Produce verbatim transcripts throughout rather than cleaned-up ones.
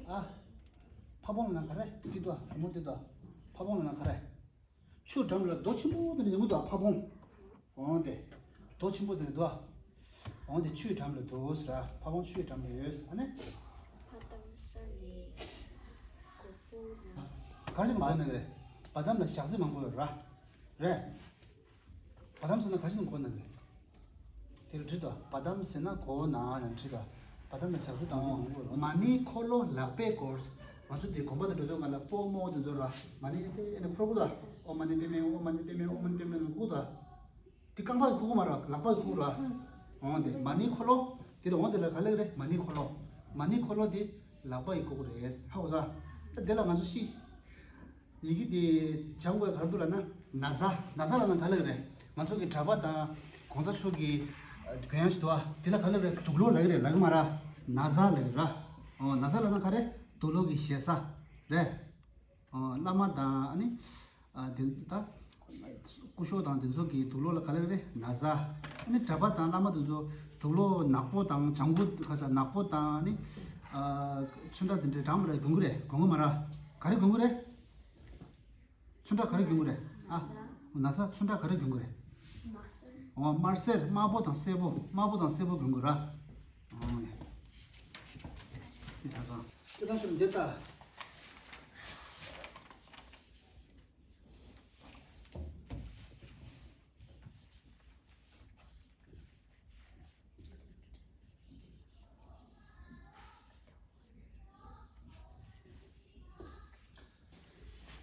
ཨ། ཕ་བོང་ལ་ན་ག་རེ་ཏི་ཏོ་རི་མོ་ཏི་ཏོ། ཕ་བོང་ལ་ན་ག་རེ། ཆུ་འགྲམ་ལ་རྡོ་ཆེན་པོ་དེ་ནས་ཡོང་གི་འདུག་ཕ་བོང་། འོང་དེ། རྡོ་ཆེན་པོ་དེ་ནས་འདུག་འོང་དེ་ཆུའི་འགྲམ་ལ་འདུག་ཟེར། ཕ་བོང་ཆུའི་འགྲམ་ལ་ཡོད་ཟེར། ཨ་ནི། ཕ་དམ་ས་ནས་གོ་པོ་ན། ག་རེ་ཞིག་མ་ན་གི་རེད། བ་དམ་ལ་ཞག་རྩི་མང་པོ་ཡོད་ར། རེད། བ་དམ་ཟེར་ན་ག་རེ་ཞིག་གོ་ན་གི་རེད། དེ་ལ་བྲིས་དང་། བ་དམ་ཟེར་ན་གོ་ན་ཡང་བྲིས་དང་། བ་དམ་ལ་ཞག་རྩི་དང་དེ་མང་པོ་ཡོད་ར། མ་ཎི་འཁོར་ལོ་ལག་པས་བསྐོར། ང་ཚོ་དེ་དགོན་པ་དུ་འགྲོ་དུས་སྒང་ལ་སྤོ་རྨོ་དེ་ཚོ་ར། མ་ཎི་ཨེ་ཨེ་ནས་འཁོར་གི་འདུག་ཨོཾ་མ་ཎི་པདྨེ་ཧཱུྃ། ཨོཾ་མ་ཎི་པདྨེ་ཧཱུྃ། ཨོཾ་མ་ཎི་པདྨེ་ཧཱུྃ་ལབ་གི་འདུག་དེ་རྐང་པ་གིས་འཁུར་གི་མ་རེད། ལག་པ་གིས་འཁུར་ར། འོང་དེ་མ་ཎི་འཁོར་ལོ། དེ་རེད། འོང་དེ་ལ་ག་ལབ་ཀྱི་རེད། མ་ཎི་འཁོར་ལོ། མ་ཎི་འཁོར་ལོ་དེ་ལག་པ་གིས་འཁུར་གི་རེད། ཧ་གོ་སོང་། ད་དེ་ལ་ང་ཚོ་ཤི། ཡི་གེ་དེ་སྦྱང་དགོས་ག་རེ་འདུག་ལབ་ན། ན་བཟའ། ན་བཟའ་ལབ་ན་ག་ལབ་ཀྱི་རེད། ང་ཚོ་གི་གྲྭ་པ་དང་གོང་ས་མཆོག་གི་ཨ་གུ་ཡངས་ཤིག་འདུག་ཨ། དེ་ལ་ག་ལབ་རེད། དུག་ལོག་ལབ་ཀྱི་རེད། ལབ་ཀྱི་མ་རེད། ན་བཟའ་ལབ་ཀྱི་རེད། འོ་ན་བཟའ་ལབ་ན་ག་རེ། དུག་ལོག་གི་ཞེ་ས་རེད། ཨ། བླ་མ་དང་ཨ་ནི། ཨ། དེ་ད། སྐུ་ཞབས་དང་དེ་ཚོ་གི་དུག་ལོག་ལ་ག་ལབ་རེད། ན་བཟའ། ཨ་ནི་གྲྭ་པ་དང་བླ་མ་དེ་ཚོ་དུག་ལོག་ནག་པོ་དང་ལྗང་གུ་ཁ་ས་ནག་པོ་དང་ཨ་ནི། ཨ། ཚོན་ཁྲ་དེ་འདྲའི་གྲངས་མ་རེད་གྱོན་གི་རེད། གྱོན་གི་མ་རེད། ག་རེ་གྱོན་གི་རེད། ཚོན་ཁྲ་ག་རེ་གྱོན་གི་རེད། ཨ། ན་བཟའ་ཚོན་ཁྲ་ག་རེ་གྱོན་གི་རེད། དམར་སེར། འོ་དམར་སེར། དམར་པོ་དང་སེར་པོ། དམར་པོ་དང་སེར་པོ་གྱོན་གི་ར། འོ་ཡ། དེ་ཆ་ཚང་། དེ་ཚང་ཆུ་འདི་ལྟ།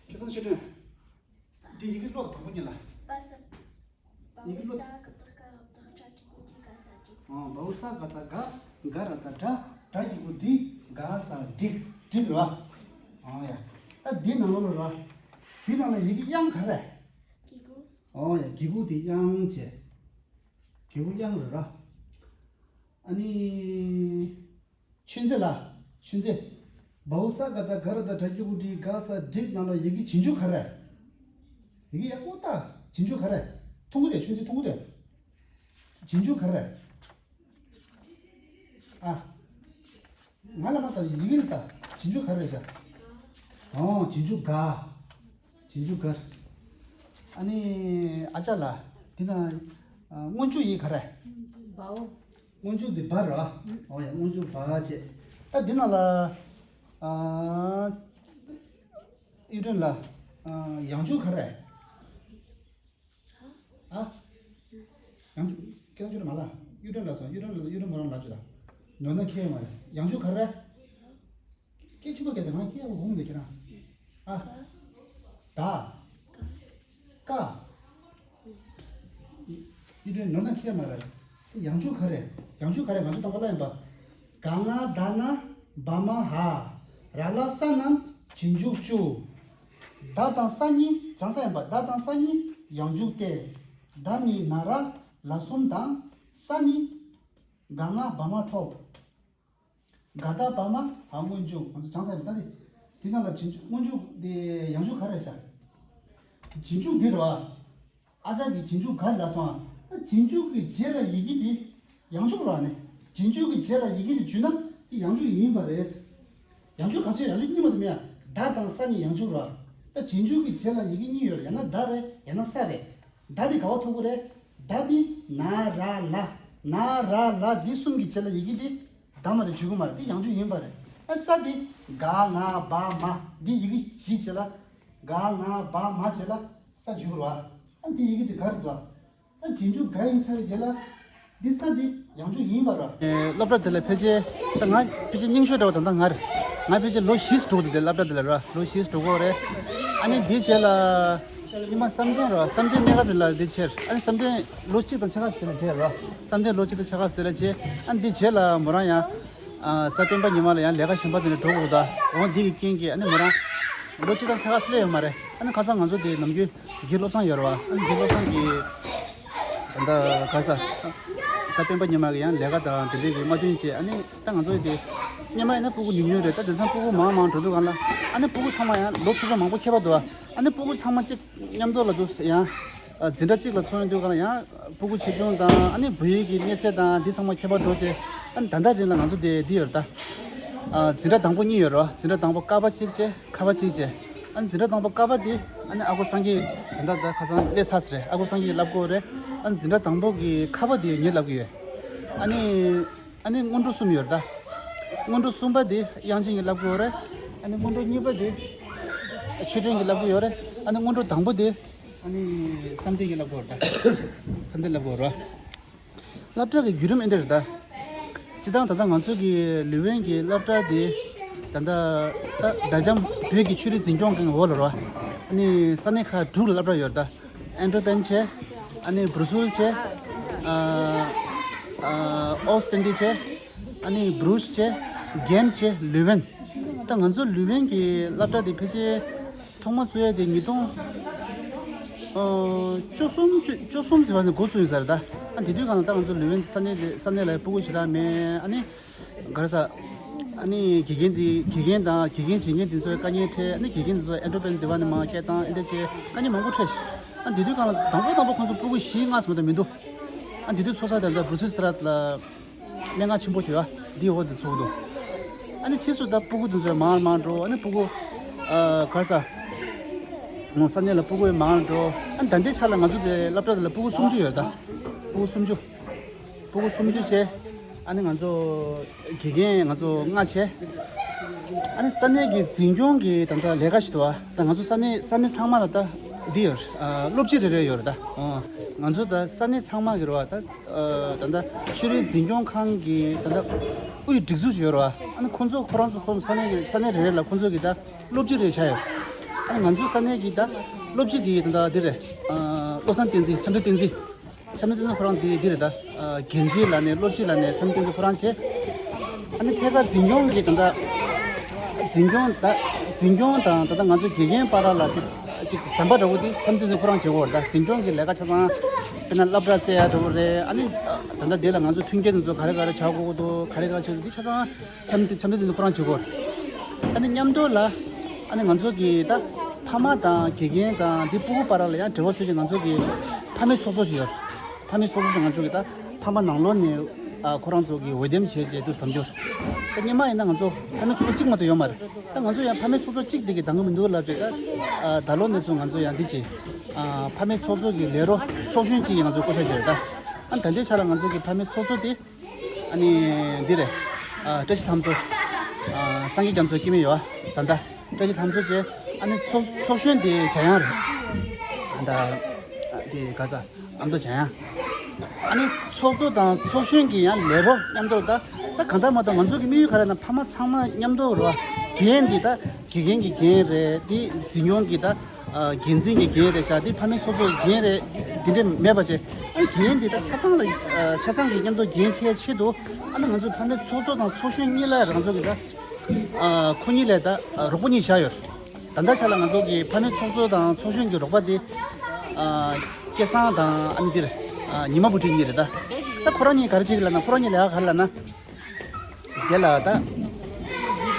ཁ་སང་ཆུ་ཁྲོན། འདི་ཡི་གེ་ཀློག་དང་པོ་ཉིད་ལ། པ་ས། ཡི་གེ་ཀློག། བ་ས་ག་བཏགས་བཀའ་ར་བཏགས་སྒྲ་གི་གུ་འབྲི། ག་ས་འབྲི། ཨ། བ་ས་ག་བཏགས་བཀའ། ག་ར་བཏགས་སྒྲ། སྒྲ་གི་གུ་འབྲི། ག་ས་འབྲི། འབྲི་ར། ཨ་ཡ། ད་འདི་ནང་ལོགས་ལ་ར། འདི་ནང་ལ་ཡི་གེ་དབྱངས་ག་རེ། གི་གུ། ཨོ་ཡ། གི་གུ་དེ་དབྱངས་བྱས། གི་གུ་དབྱངས་རེད་ར། ཨ་ནི། ཆུན་ཚེ་ལ། ཆུན་ཚེ། བའོ་ས་ག་བཏགས་ག་ར་བཏགས་སྒྲ་གི་གུ་འབྲི། ག་ས་འབྲི་ནང་ལ་ཡི་གེ་རྗེས་འཇུག་ག་རེ། ཡི་གེ་ཡག་པོ་ལྟ། རྗེས་འཇུག་ག་རེ། མཐོང་གི་རེད། ཆུན་ཚེ་མཐོང་གི་རེད། རྗེས་འཇུག་ག་རེ། ཨ། ང་ལ་མ་ལྟ། ཡི་གེ་ལ་ལྟ། རྗེས་འཇུག་ག་རེ་བྱ། ཨོ། རྗེས་འཇུག་ག། རྗེས་འཇུག་ག། ཨ་ནི་ཨ་ཅག་ལ། འདི་ན། ཨ། སྔོན་འཇུག་ཡི་གེ་ག་རེ། བའོ། སྔོན་འཇུག་འདི་བ་ར། ཨོ་ཡ། སྔོན་འཇུག་བ་བྱས། ད་འདི་ན་ལ། ཨ། གཡུ་སྒྲོན་ལ། ཨ། ཡང་འཇུག་ག་རེ། ཨ། ཡང་འཇུག་ཀྱང་འཇུག་མ་ལ། གཡུ་སྒྲོན་ལ་སོང་། གཡུ་སྒྲོན་ལ། གཡུ་སྒྲོན་མོ་རང་ལ་འཇུག་ད། ནོར་ན་ཁྱེད་མ་རེད། ཡང་འཇུག་ག་རེ། སྐད་ཆེན་པོ་སྐད་དེ་ང་སྐད་འོང་འདུག་ཁྱེད་རང་། ཨ། ད། ཀ། ཡིད་དྲན་ནོར་ན་ཁྱེད་མ་རེད། ཡང་འཇུག་ག་རེ། ཡང་འཇུག་ག་རེ། ང་ཚོ་དང་པོ་ལ་ཡིན་པ། ག་ང་ད་ན་བ་མ་ཧ། ར་ལ་ས་རྣམས་རྗེས་འཇུག་བཅུ། ད་དང་ས་གཉིས་བྱང་ས་ཡིན་པ། ད་དང་ས་གཉིས་ཡང་འཇུག་སྟེ། ད་ནི་ན་ར་ལ་གསུམ་དང་། ས་ནི་ག་ང་བ་མ་ཐོབ། ག་ད་བ་མ་ཧ་སྔོན་འཇུག་ང་ཚོ་བྱང་ས་རེད། ད་དེ་དེ་ནང་ལ་རྗེས་འཇུག་སྔོན་འཇུག་དེ་ཡང་འཇུག་ག་རེ་བྱ། རྗེས་འཇུག་འདི་རེད་བ། ཨ་ཅག་གིས་རྗེས་འཇུག་ག་རེ་ལབ་སོང་ཨ། ད་རྗེས་འཇུག་གི་རྗེས་ལ་ཡི་གེ་དེ་ཡང་འཇུག་རེད་བ་ནི། རྗེས་འཇུག་གི་རྗེས་ལ་ཡི་གེ་དེ་འཇུས་ན་དེ་ཡང་འཇུག་ཡིན་པ་རེད། ཡང་འཇུག་ག་ཚོད། ཡང་འཇུག་གཉིས་མ་གཏོགས་མེད་ཨ། ད་དང་ས་གཉིས་ཡང་འཇུག་རེད་བ། ད་རྗེས་འཇུག་གི་རྗེས་ལ་ཡི་གེ་གཉིས་ཡོད་རེད། ཡང་ན་ད་རེད། ཡང་ན་ས་རེད། ད་དེ་ག་བ་ཐོབ་གི་རེད། ད་དེ་ན་ར་ལ། ན་ར་ལ་དེ་གསུམ་གྱི་རྗེས་ལ་ཡི་གེ་དེ་ད་མ་དེ་འཇུག་གི་མ་རེད། དེ་ཡང་འཇུག་ཡིན་པ་རེད། ཨ་ས་དེ་ག་ང་བ་མ་དེ་ཡི་གེ་བཞི་རྗེས་ལ། ག་ང་བ་མ་རྗེས་ལ་ས་འཇུག་གི་རེད་བ། ཨ་དེ་ཡི་གེ་དེ་ག་རེ་འདུག་ཨ་རྗེས་འཇུག་ག་ཡིན་ཚར་བའི་རྗེས་ལ། འདི་ས་འདི་ཡང་འཇུག་ཡིན་པ་ར། ཨེ། སློབ་གྲྭ་དེ་ལ་ཕལ་ཆེར་ད་ང་ཕལ་ཆེར་རྙིང་ཤོས་འདྲ་བ་ད་ལྟ་ང་རེད། ང་ཕལ་ཆེར་ལོ་བཞི་འགྲོ་གི་འདུག་དེ་སློབ་གྲྭ་དེ་ལ་ར། ལོ་བཞི་འགྲོ་གི་ཡོད་རེད། ཨ་ནི་འདིའི་རྗེས་ལ་ཉི་མ་བསམ་གཏན་ར། བསམ་གཏན་གནས་སྐབས་དེ་ལ་འདི་ཆེར། ཨ་ནི་བསམ་གཏན་ལོ་གཅིག་དང་ཕྱེད་ཀ་དེ་ལ་བྱས་ར། བསམ་གཏན་ལོ་གཅིག་དང་ཕྱེད་ཀ་དེ་ལ་བྱས། ཨ་ནི་འདིའི་རྗེས་ལ་མོ་རང་ཡང་། ཨ། གཟའ་སྤེན་པ་ཉི་མ་ལ་ཡང་ལས་ཀ་གཞན་པ་དེ་འདྲ་འགྲོ་དགོས་ད། འོ་འདི་གི་རྐྱེན་གྱིས་ཨ་ནི་མོ་རང་ལོ་གཅིག་དང་ཕྱེད་ཀ་སླེབས་ཡོད་མ་རེད། ཨ་ནི་ཁ་སང་ང་ཚོ་དེ་ནམ་རྒྱུན་དགེ་བློ་བཟང་ཡོད་རེད་བ། ཨ་ནི་དགེ་བློ་བཟང་གིས་ད་ལྟ་ག་རེ་ཟ། གཟའ་སྤེན་པ་ཉི་མ་གི་ཡང་ལས་ཀ་དང་དེ་འདྲའི་གི་མ་བསྟུན་བྱས། ཨ་ནི་ད་ང་ཚོ་དེ་སྔོན་མ་ཡིན་ན་སྤུ་གུ་ཉུང་ཉུང་རེད། ད་དེང་སང་སྤུ་གུ་མང་མང་འགྲོ་དུས་སྒང་ལ། ཨ་ནི་སྤུ་གུ་ཚང་མ་ཡང་ལོ་ཆུང་ཆུང་མང་པོ་ཁྱད་པར་འདུག་ཨ་ནི་སྤུ་གུ་ཚང་མ་གཅིག་མཉམ་དུ་ལ་འདུག་ཡང་། ཨ། འཛིན་གྲྭ་གཅིག་ལ་ཚོགས་ཡོང་དུས་སྒང་ལ་ཡང་སྤུ་གུ་ཆེ་ཆུང་དང་། ཨ་ནི་བོད་ཡིག་གི་གནས་ཚད་དང་འདི་ཚང་མ་ཁྱད་པར་འགྲོ་བྱས། ཨ་ནི་ད་ལྟ་རིང་ལ་ང་ཚོ་དེ་འདི་ཡོད་རེད་ད། ཨ། འཛིན་གྲྭ་དང་པོ་གཉིས་ཡོད་རེད་བ། འཛིན་གྲྭ་དང་པོ་ཀ་པ་གཅིག་བྱས། ཁ་པ་གཅིག་བྱས། ཨ་ནི་འཛིན་གྲྭ་དང་པོ་ཀ་པ་དེ་ཨ་ནི་ཨ་ཁུ་སངས་རྒྱས་ད་ལྟ་ད་ཁ་སང་སླེབས་ཚར་ཟེར་རེད། ཨ་ཁུ་སངས་རྒྱས་ཀྱིས་བསླབ་ཀྱི་ཡོད་རེད། ཨ་ནི་འཛིན་གྲྭ་དང་པོ་གི་ཁ་པ་དེ་ངས་བསླབ་ཀྱི་ཡོད། ཨ་ནི་ཨ་ནི་སྔོན་འགྲོ་གསུམ་ཡོད་རེད་ད། སྔོན་འགྲོ་གསུམ་པ་དེ་དབྱངས་ཅན་གྱིས་བསླབ་ཀྱི་ཡོད་རེད། ཨ་ནི་སྔོན་འགྲོ་གཉིས་པ་དེ་ཆོས་སྒྲོན་གྱིས་བསླབ་ཀྱི་ཡོད་རེད། ཨ་ནི་སྔོན་འགྲོ་དང་པོ་དེ་ཨ་ནི་བསམ་གཏན་གྱིས་བསླབ་ཀྱི་ཡོད་རེད་ད། བསམ་གཏན་བསླབ་ཀྱི་ཡོད་རེད། སློབ་གྲྭ་གི་བརྒྱུད་རིམ་ཨེ་འདྲ་རེད་ད། སྤྱིར་བཏང་ད་ལྟ་ང་ཚོ་གི་ལུས་དབེན་གྱི་སློབ་གྲྭ་དེ་ད་ལྟ་ད་སྦེལ་ཇམ་བོད་ཀྱི་ཆོས་རིག་འཛིན་སྐྱོང་ཁང་གི་འོག་ལ་རེད་བ། ཨ་ནི་ས་གནས་ཁག་དྲུག་ལ་སློབ་གྲྭ་ཡོད་རེད་ད། ཨན་ཏོ་པན་བྱས། ཨ་ནི་བྷུ་རུ་སུལ་བྱས། ཨ་ཨ་ཨོ་སི་ཏན་ཏི་བྱས། ཨ་ནི་བྷུ་རུས་བྱས། གྷན་བྱས། ལུས་དབེན། ད་ང་ཚོ་ལུས་དབེན་གྱི་སློབ་གྲྭ་དེ་ཕལ་ཆེར་ཐོག་མ་བཙུགས་ཡ་དེ་ཉིས་སྟོང་ཨ་བཅུ་གསུམ་བཅུ་བཅུ་གསུམ་ཙམ་ནས་འགོ་བཙུགས་ཡིན་ས་རེད་ད། ཨ་དེ་དུས་སྒང་ལ་ད་ང་ཚོ་ལུས་དབེན་ས་གནས་ལ་ས་གནས་ལ་སྤུ་གུ་ཞེ་དྲག་མེད། ཨ་ནི་ག་རེ་ཟ། ཨ་ནི་དགེ་རྒན་དེ་དགེ་རྒན་དང་དགེ་རྒན་བྱེད་མཁན་དེ་ཚོའི་དཀའ་ངལ་འཕྲད། ཨ་ནི་དགེ་རྒན་དེ་ཚོ་ཨན་ཏོ་པན་དེ་བ་ནས་མར་སྐད་བཏང་། ཨེ་འདྲ་བྱས་དཀའ་ངལ་མང་པོ་འཕྲད་ཤག་ཨ་དེ་དུས་སྒང་ལ་དང་པོ་དང་པོ་ཁོང་ཚོ་སྤུ་གུ་བཞི་ལྔ་ཙམ་མ་གཏོགས་མི་འདུག་ཨ་དེ་དུས་ཚོགས་ས་དེ་འདྲ་བྷུ་རུ་སུལ་ས་ར་ལ། གནད་འགག་ཆེན་པོ་བྱས་པ་འདི་འོག་ཏུ་ཚུགས་འདུག་ཨ་ནི་ཕྱིས་སུ་ད་སྤུ་གུ་དེ་ཚོ་མང་མང་འགྲོ། ཨ་ནི་སྤུ་གུ་ཨ་ག་རེ་ཟ། ང་ས་གནས་ལ་སྤུ་གུ་མང་འགྲོ། ཨ་ནི་ད་ལྟའི་ཆ་ལ་ང་ཚོ་དེ་སློབ་གྲྭ་དེ་ལ་སྤུ་གུ་སུམ་ཅུ་ཡོད་ད། སྤུ་གུ་སུམ་ཅུ། སྤུ་གུ་སུམ་ཅུ་བྱས། ཨ་ནི་ང་ཚོ་དགེ་རྒན་ང་ཚོ་ལྔ་བྱས། ཨ་ནི་ས་གནས་ཀྱི་འཛིན་སྐྱོང་གི་ད་ལྟ་ལས་ཀ་ཞིག་འདུག་ཨ་ད་ང་ཚོ་ས་གནས་ས་གནས་ཚང་མ་ལ་ད་འདི་ཡོད་རེད། ཨ་སློབ་སྤྱི་རེ་རེ་ཡོད་རེད་ད། ཨོ་ང་ཚོ་ད་ས་གནས་ཚང་མ་གི་རེད་བ་ད། ཨ་ད་ལྟ་ཆོས་རིག་འཛིན་སྐྱོང་ཁང་གི་ད་ལྟ་དབུས་སྒྲིག་འཛུགས་ཤིག་ཡོད་རེད་བ། ཨ་ནི་ཁོང་ཚོ་ཁོ་རང་ཚོ་ཁོང་ས་གནས་ཀྱི་ས་གནས་རེ་རེ་ལ་ཁོང་ཚོ་གི་ད་སློབ་སྤྱི་རེ་བཞག་ཡོད། ཨ་ནི་ང་ཚོའི་ས་གནས་ཀྱི་ད་སློབ་སྤྱི་དེ་ད་ལྟ་འདི་རེད། ཨ་བློ་བཟང་བསྟན་འཛིན། ཆབ་མདོ་བསྟན་འཛིན། ཆབ་མདོ་བསྟན་འཛིན་ཁོ་རང་དེ་འདི་རེད་ད། ཨ་འགན་འཛིན་ལ་ནས་སློབ་སྤྱི་ལ་ནས་ཆབ་མདོ་བསྟན་འཛིན་ཁོ་རང་བྱས། ཨ་ནི་ཐད་ཀར་འཛིན་སྐྱོང་གི་ད་ལྟ་འཛིན་སྐྱོང་ད་འཛིན་སྐྱོང་དང་ད་ལྟ་ང་ཚོ་དགེ་རྒན་བར་ལ་ཅིག་ཅིག་ཟམ་པ་འདྲ་བོ་དེ་ཆབ་མདོ་བསྟན་འཛིན་ཁོ་རང་བྱེད་དགོས་རེད་ད། འཛིན་སྐྱོང་གི་ལས་ཀ་ཆ་ཚང་དཔེར་ན་སློབ་གྲྭ་བཙལ་ཡ་འདྲ་བོ་རེད། ཨ་ནི་ད་ལྟ་དེ་ལ་ང་ཚོ་མཐུན་རྐྱེན་དེ་ཚོ་ག་རེ་ག་རེ་བྱ་དགོས་ཀྱི་འདུག་ག་རེ་ག་རེ་བྱེད་དགོས་འདི་ཆ་ཚང་། འཆམ་འཆམ་མཐུན་དེ་ཚོ་ཁོ་རང་བྱེད་དགོས། ཨ་ནི་མཉམ་དུ་ལ་ཨ་ནི་ང་ཚོ་གི་ད་ཕ་མ་དང་དགེ་རྒན་དང་འདི་སྤུ་གུ་བར་ལ་ཡང་འབྲེལ་བ་བཟོ་གི་ང་ཚོ་གི་ཕ་མའི་ཚོགས་གཙོ་ཞིག་ཡོད། ཕ་མའི་ཚོགས་གཙོ་ཞིག་ང་ཚོ་གི་ད་ཕ་མ་ནང་ལོགས་ནས་ཨ་ཁོ་རང་ཚོ་གི་འོས་འདེམས་བྱས་རྗེས་དུ་འདེམས་རྒྱུ། ད་སྔོན་མ་ཡིན་ན་ང་ཚོ་ཕ་མའི་ཚོགས་གཙོ་གཅིག་མ་གཏོགས་ཡོད་མ་རེད། ད་ང་ཚོ་ཡང་ཕ་མའི་ཚོགས་གཙོ་གཅིག་དེ་གི་འདང་གི་མི་འདུག་ལབ་རྗེས་ད་ཨ་ད་ལོ་ནས་བཟུང་ང་ཚོ་ཡང་འདི་བྱས། ཨ་ཕ་མའི་ཚོགས་གཙོ་གི་ལས་རོགས་ཚོགས་གཞོན་གཅིག་ང་ཚོ་བསྐོ་བཞག་བྱས་རེད་ད། ཨ་ད་ལྟའི་ཆ་ལ་ང་ཚོ་གི་ཕ་མའི་ཚོགས་གཙོ་དེ། ཨ་ནི་འདི་རེད། ཨ་བཀྲ་ཤིས་ལྷ་མཚོ། ཨ་སངས་རྒྱས་རྒྱ་མཚོ་སྐྱེ་དམན་ཡོད་ཨ་བཟའ་ཟླ། བཀྲ་ཤིས་ལྷ་མཚོ་བྱས། ཨ་ནི་ཚོགས་ཚོགས་གཞོན་དེ་འཇམ་དབྱངས་རེད། ཨ་ད་ཨ་དེ་ག་ས་ཨ་མདོ་འཇམ་དབྱངས། ཨ་ནི་ཚོགས་གཙོ་དང་ཚོགས་གཞོན་གྱི་ཡང་ལས་རོགས་མཉམ་དུ་ད་ད་གང་ལྟར་མ་གཏོགས་ང་ཚོ་གི་དམིགས་ཡུལ་ག་རེ་ན་ཕ་མ་ཚང་མ་མཉམ་དུ་རོ། འགན་འདི་ད་དགེ་རྒན་གྱི་འགན་རེད། འདི་འཛིན་སྐྱོང་གི་ད། ཨ་འགན་འཛིན་གྱི་འགན་རེད་ཤག་འདི་ཕ་མའི་ཚོགས་གཙོ་གི་འགན་རེད། འདི་འདྲས་མེད་པ་བྱས། ཨ་འགན་འདི་ད་ཆ་ཚང་ལ་ཨ་ཆ་ཚང་གི་མཉམ་དུ་འགན་འཁྱེར་ཆེད་དུ་ཨ་ནི་ང་ཚོ་ཕ་མའི་ཚོགས་གཙོ་དང་ཚོགས་གཞོན་གཉིས་ལ་རང་ཚོ་གི་ད་ཨ་ཁོ་གཉིས་ལས་ད་ཨ་རོགས་པ་གཉིས་བཞག་ཡོད། ད་ལྟ་ཆ་ལ་ང་ཚོ་གི་ཕ་མའི་ཚོགས་གཙོ་དང་ཚོགས་གཞོན་གྱི་རོགས་པ་དེ་ཨ་སྐལ་བཟང་དང་ཨ་ནི་འདིར་ཨ་ཉི་མ་བུ་ཁྲིད་གཉིས་རེད་ད། ད་ཁོ་རང་གཉིས་ག་རེ་བྱེད་ཀྱི་ལབ་ན་ཁོ་རང་གཉིས་ལས་ཀ་ག་རེ་ལབ་ན། དེ་ལ་ད།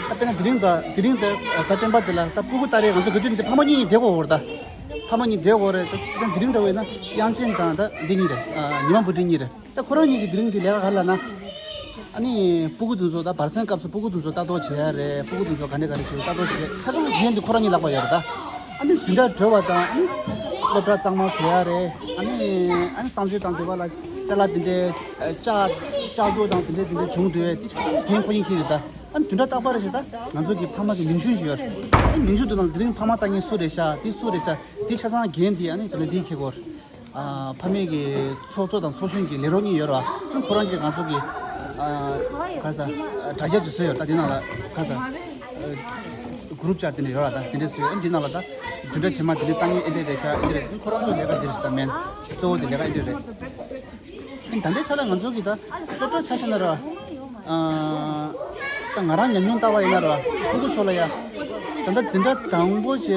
ད་དཔེར་ན་དེ་རིང་ད་དེ་རིང་ད་གཟའ་སྤེན་པ་དེ་ལ་ད་སྤུ་གུ་ལྟ་རེས་ང་ཚོ་ག་དུས་འདི་ཕ་མ་གཉིས་ཀྱིས་བསྡད་དགོས་རེད་ད། ཕ་མ་གཉིས་བསྡད་དགོས་རེད་ད། དེ་རིང་འདྲ་བས་ན་དབྱངས་ཅན་དང་ད་འདི་གཉིས་རེད། ཨ་ཉི་མ་བུ་ཁྲིད་གཉིས་རེད། ད་ཁོ་རང་གཉིས་ཀྱིས་དེ་རིང་འདི་ལས་ཀ་ག་རེ་ལབ་ན། ཨ་ནི་སྤུ་གུ་དེ་ཚོ་ད་བར་གསེང་སྐབས་སུ་སྤུ་གུ་དེ་ཚོ་ལྟ་རྟོག་བྱེད་ཡ་རེད། སྤུ་གུ་དེ་ཚོ་ག་འདྲ་ག་འདྲ་བྱེད་ལྟ་རྟོག་བྱེད་ཆ་ཚང་གི་འགན་འདི་ཁོ་རང་གཉིས་ལག་པ་ཡོད་རེད་ད། ཨ་ནི་འཛིན་གྲྭ་གྲོལ་བ་དང་ཨ་ནི་སློབ་གྲྭ་གཙང་མ་བཟོ་ཡ་རེད། ཨ་ནི་ཨ་ནི་གསང་སྤྱོད་དང་འབྲེལ་བ་ལ་ཅ་ལག་འདི་འདྲའི་ལྕགས་ལྕགས་སྒྲོག་དང་དེ་འདྲ་དེ་འདྲ་བྱུང་འདུག་པས་འདི་ཆ་ཚང་འགན་ཁོ་གཉིས་འཁྱེར་ཡོད་ད། ཨ་ནི་དོན་དག་རྟག་པར་ཞིག་ད་ང་ཚོ་གི་ཕ་མ་གི་མིང་གཞུང་ཞིག་ཡོད་རེད། ཨ་ནི་མིང་གཞུང་དེ་ནང་དེ་རིང་ཕ་མ་ལྟ་མཁན་སུ་རེད་ཤག་འདི་སུ་རེད་ཤག་འདི་ཆ་ཚང་འགན་འདི་ཨ་ནི་ཆ་ལ་འདི་འཁྱེར་དགོས་རེད། ཨ་ཕ་མེས་ཀྱི་ཚོགས་གཙོ་དང་ཚོགས་གཞོན་གྱི་ལས་རོགས་གཉིས་ཡོད་རེད་བ། ཁོ་རང་གིས་ང་ཚོ་གི་ཨ་ག་རེ་ཟ་དྲ་རྒྱ་ཅིག་བཟོས་ཡོད། ད་དེ་ནང་ལ་ག་རེ་ཟ་གུ་རུབ་ཅིག་དེ་འདྲ་ཡོད་རེད། ད་དེ་འདྲ་བཟོས་ཡོད། འདི་ནང་ལ་ད་བདུན་ཕྲག་རྗེས་མ་དེ་འདྲ་ལྟ་མཁན་ཨེ་འདྲ་རེད་ཤག་ཨེ་འདྲ་རེད། ཁོ་རང་ཚོ་ལས་ཀ་འདི་རེད་ད། མེན་གཙོ་བོ་དེ་ལས་ཀ་ཨེ་འདྲ་རེད། ཨ་ནི་ད་ལྟའི་ཆ་ལ་ང་ཚོ་གི་ད་སློབ་གྲྭ་ཆ་བཞག་ན་ར། ཨ་ད་ང་རང་ཉམས་མྱོང་ལྟ་བ་ཡིན་ན་ར། སྤུ་གུ་ཚོ་ལ་ཡ། ད་ལྟ་འཛིན་གྲྭ་དང་པོ་བྱས།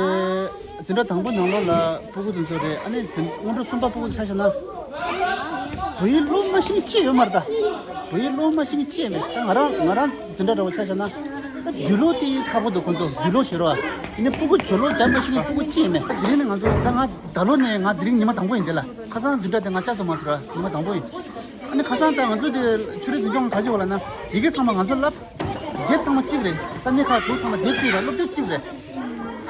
འཛིན་གྲྭ་དང་པོ་ནང་ལོགས་ལ་སྤུ་གུ་དེ་ཚོ་རེད། ཨ་ནི་འཛིན་སྔོན་འགྲོ་གསུམ་པ་སྤུ་གུ་ཆ་བཞག་ན། བོད་ཡིག་སློབ་མ་ཤེས་མཁན་ཅི་ཡོད་མ་རེད་ད། བོད་ཡིག་སློབ་མ་ཤེས་མཁན་ཅི་ཡོད་མེད། ད་ང་རང་ང་རང་འཛིན་གྲྭ་འདྲ་བོ་ཆ་བཞག་ན། ད་འདུས་ལོག་དེ་ཡིས་ཁག་པོ་འདུག་ཁོང་ཚོ་འདུས་ལོག་ཞེས་རོ། ཡིན་ནའི་སྤུ་གུ་ཇོ་ལོ་རྒྱབ་མ་ཤེས་མཁན་སྤུ་གུ་ཅི་ཡོད་མེད། དེ་རིང་ནི་ང་ཚོ་ད་ང་ད་ལོ་ནས་ང་དེ་རིང་ཉི་མ་དང་པོ་ཡིན། དེ་ལ་ཁ་སང་འཛིན་གྲྭ་དེ་ང་བཅར་ཐུབ་མ་སོང་ར། ཉི་མ་དང་པོ་ཡིན། ཨ་ནི་ཁ་སང་ད་ང་ཚོ་དེ་ཆོས་རིག་འཛིན་སྐྱོང་ག་ཅི་བ་ལ་ན་ཡི་གེ་ཚང་མ་ང་ཚོ་བསླབ། དེབ་ཚང་མ་གཅིག་རེད། ས་གནས་ཁག་དུ་ཚང་མ་དེབ་གཅིག་རེད། སློབ་དེབ་གཅིག་རེད།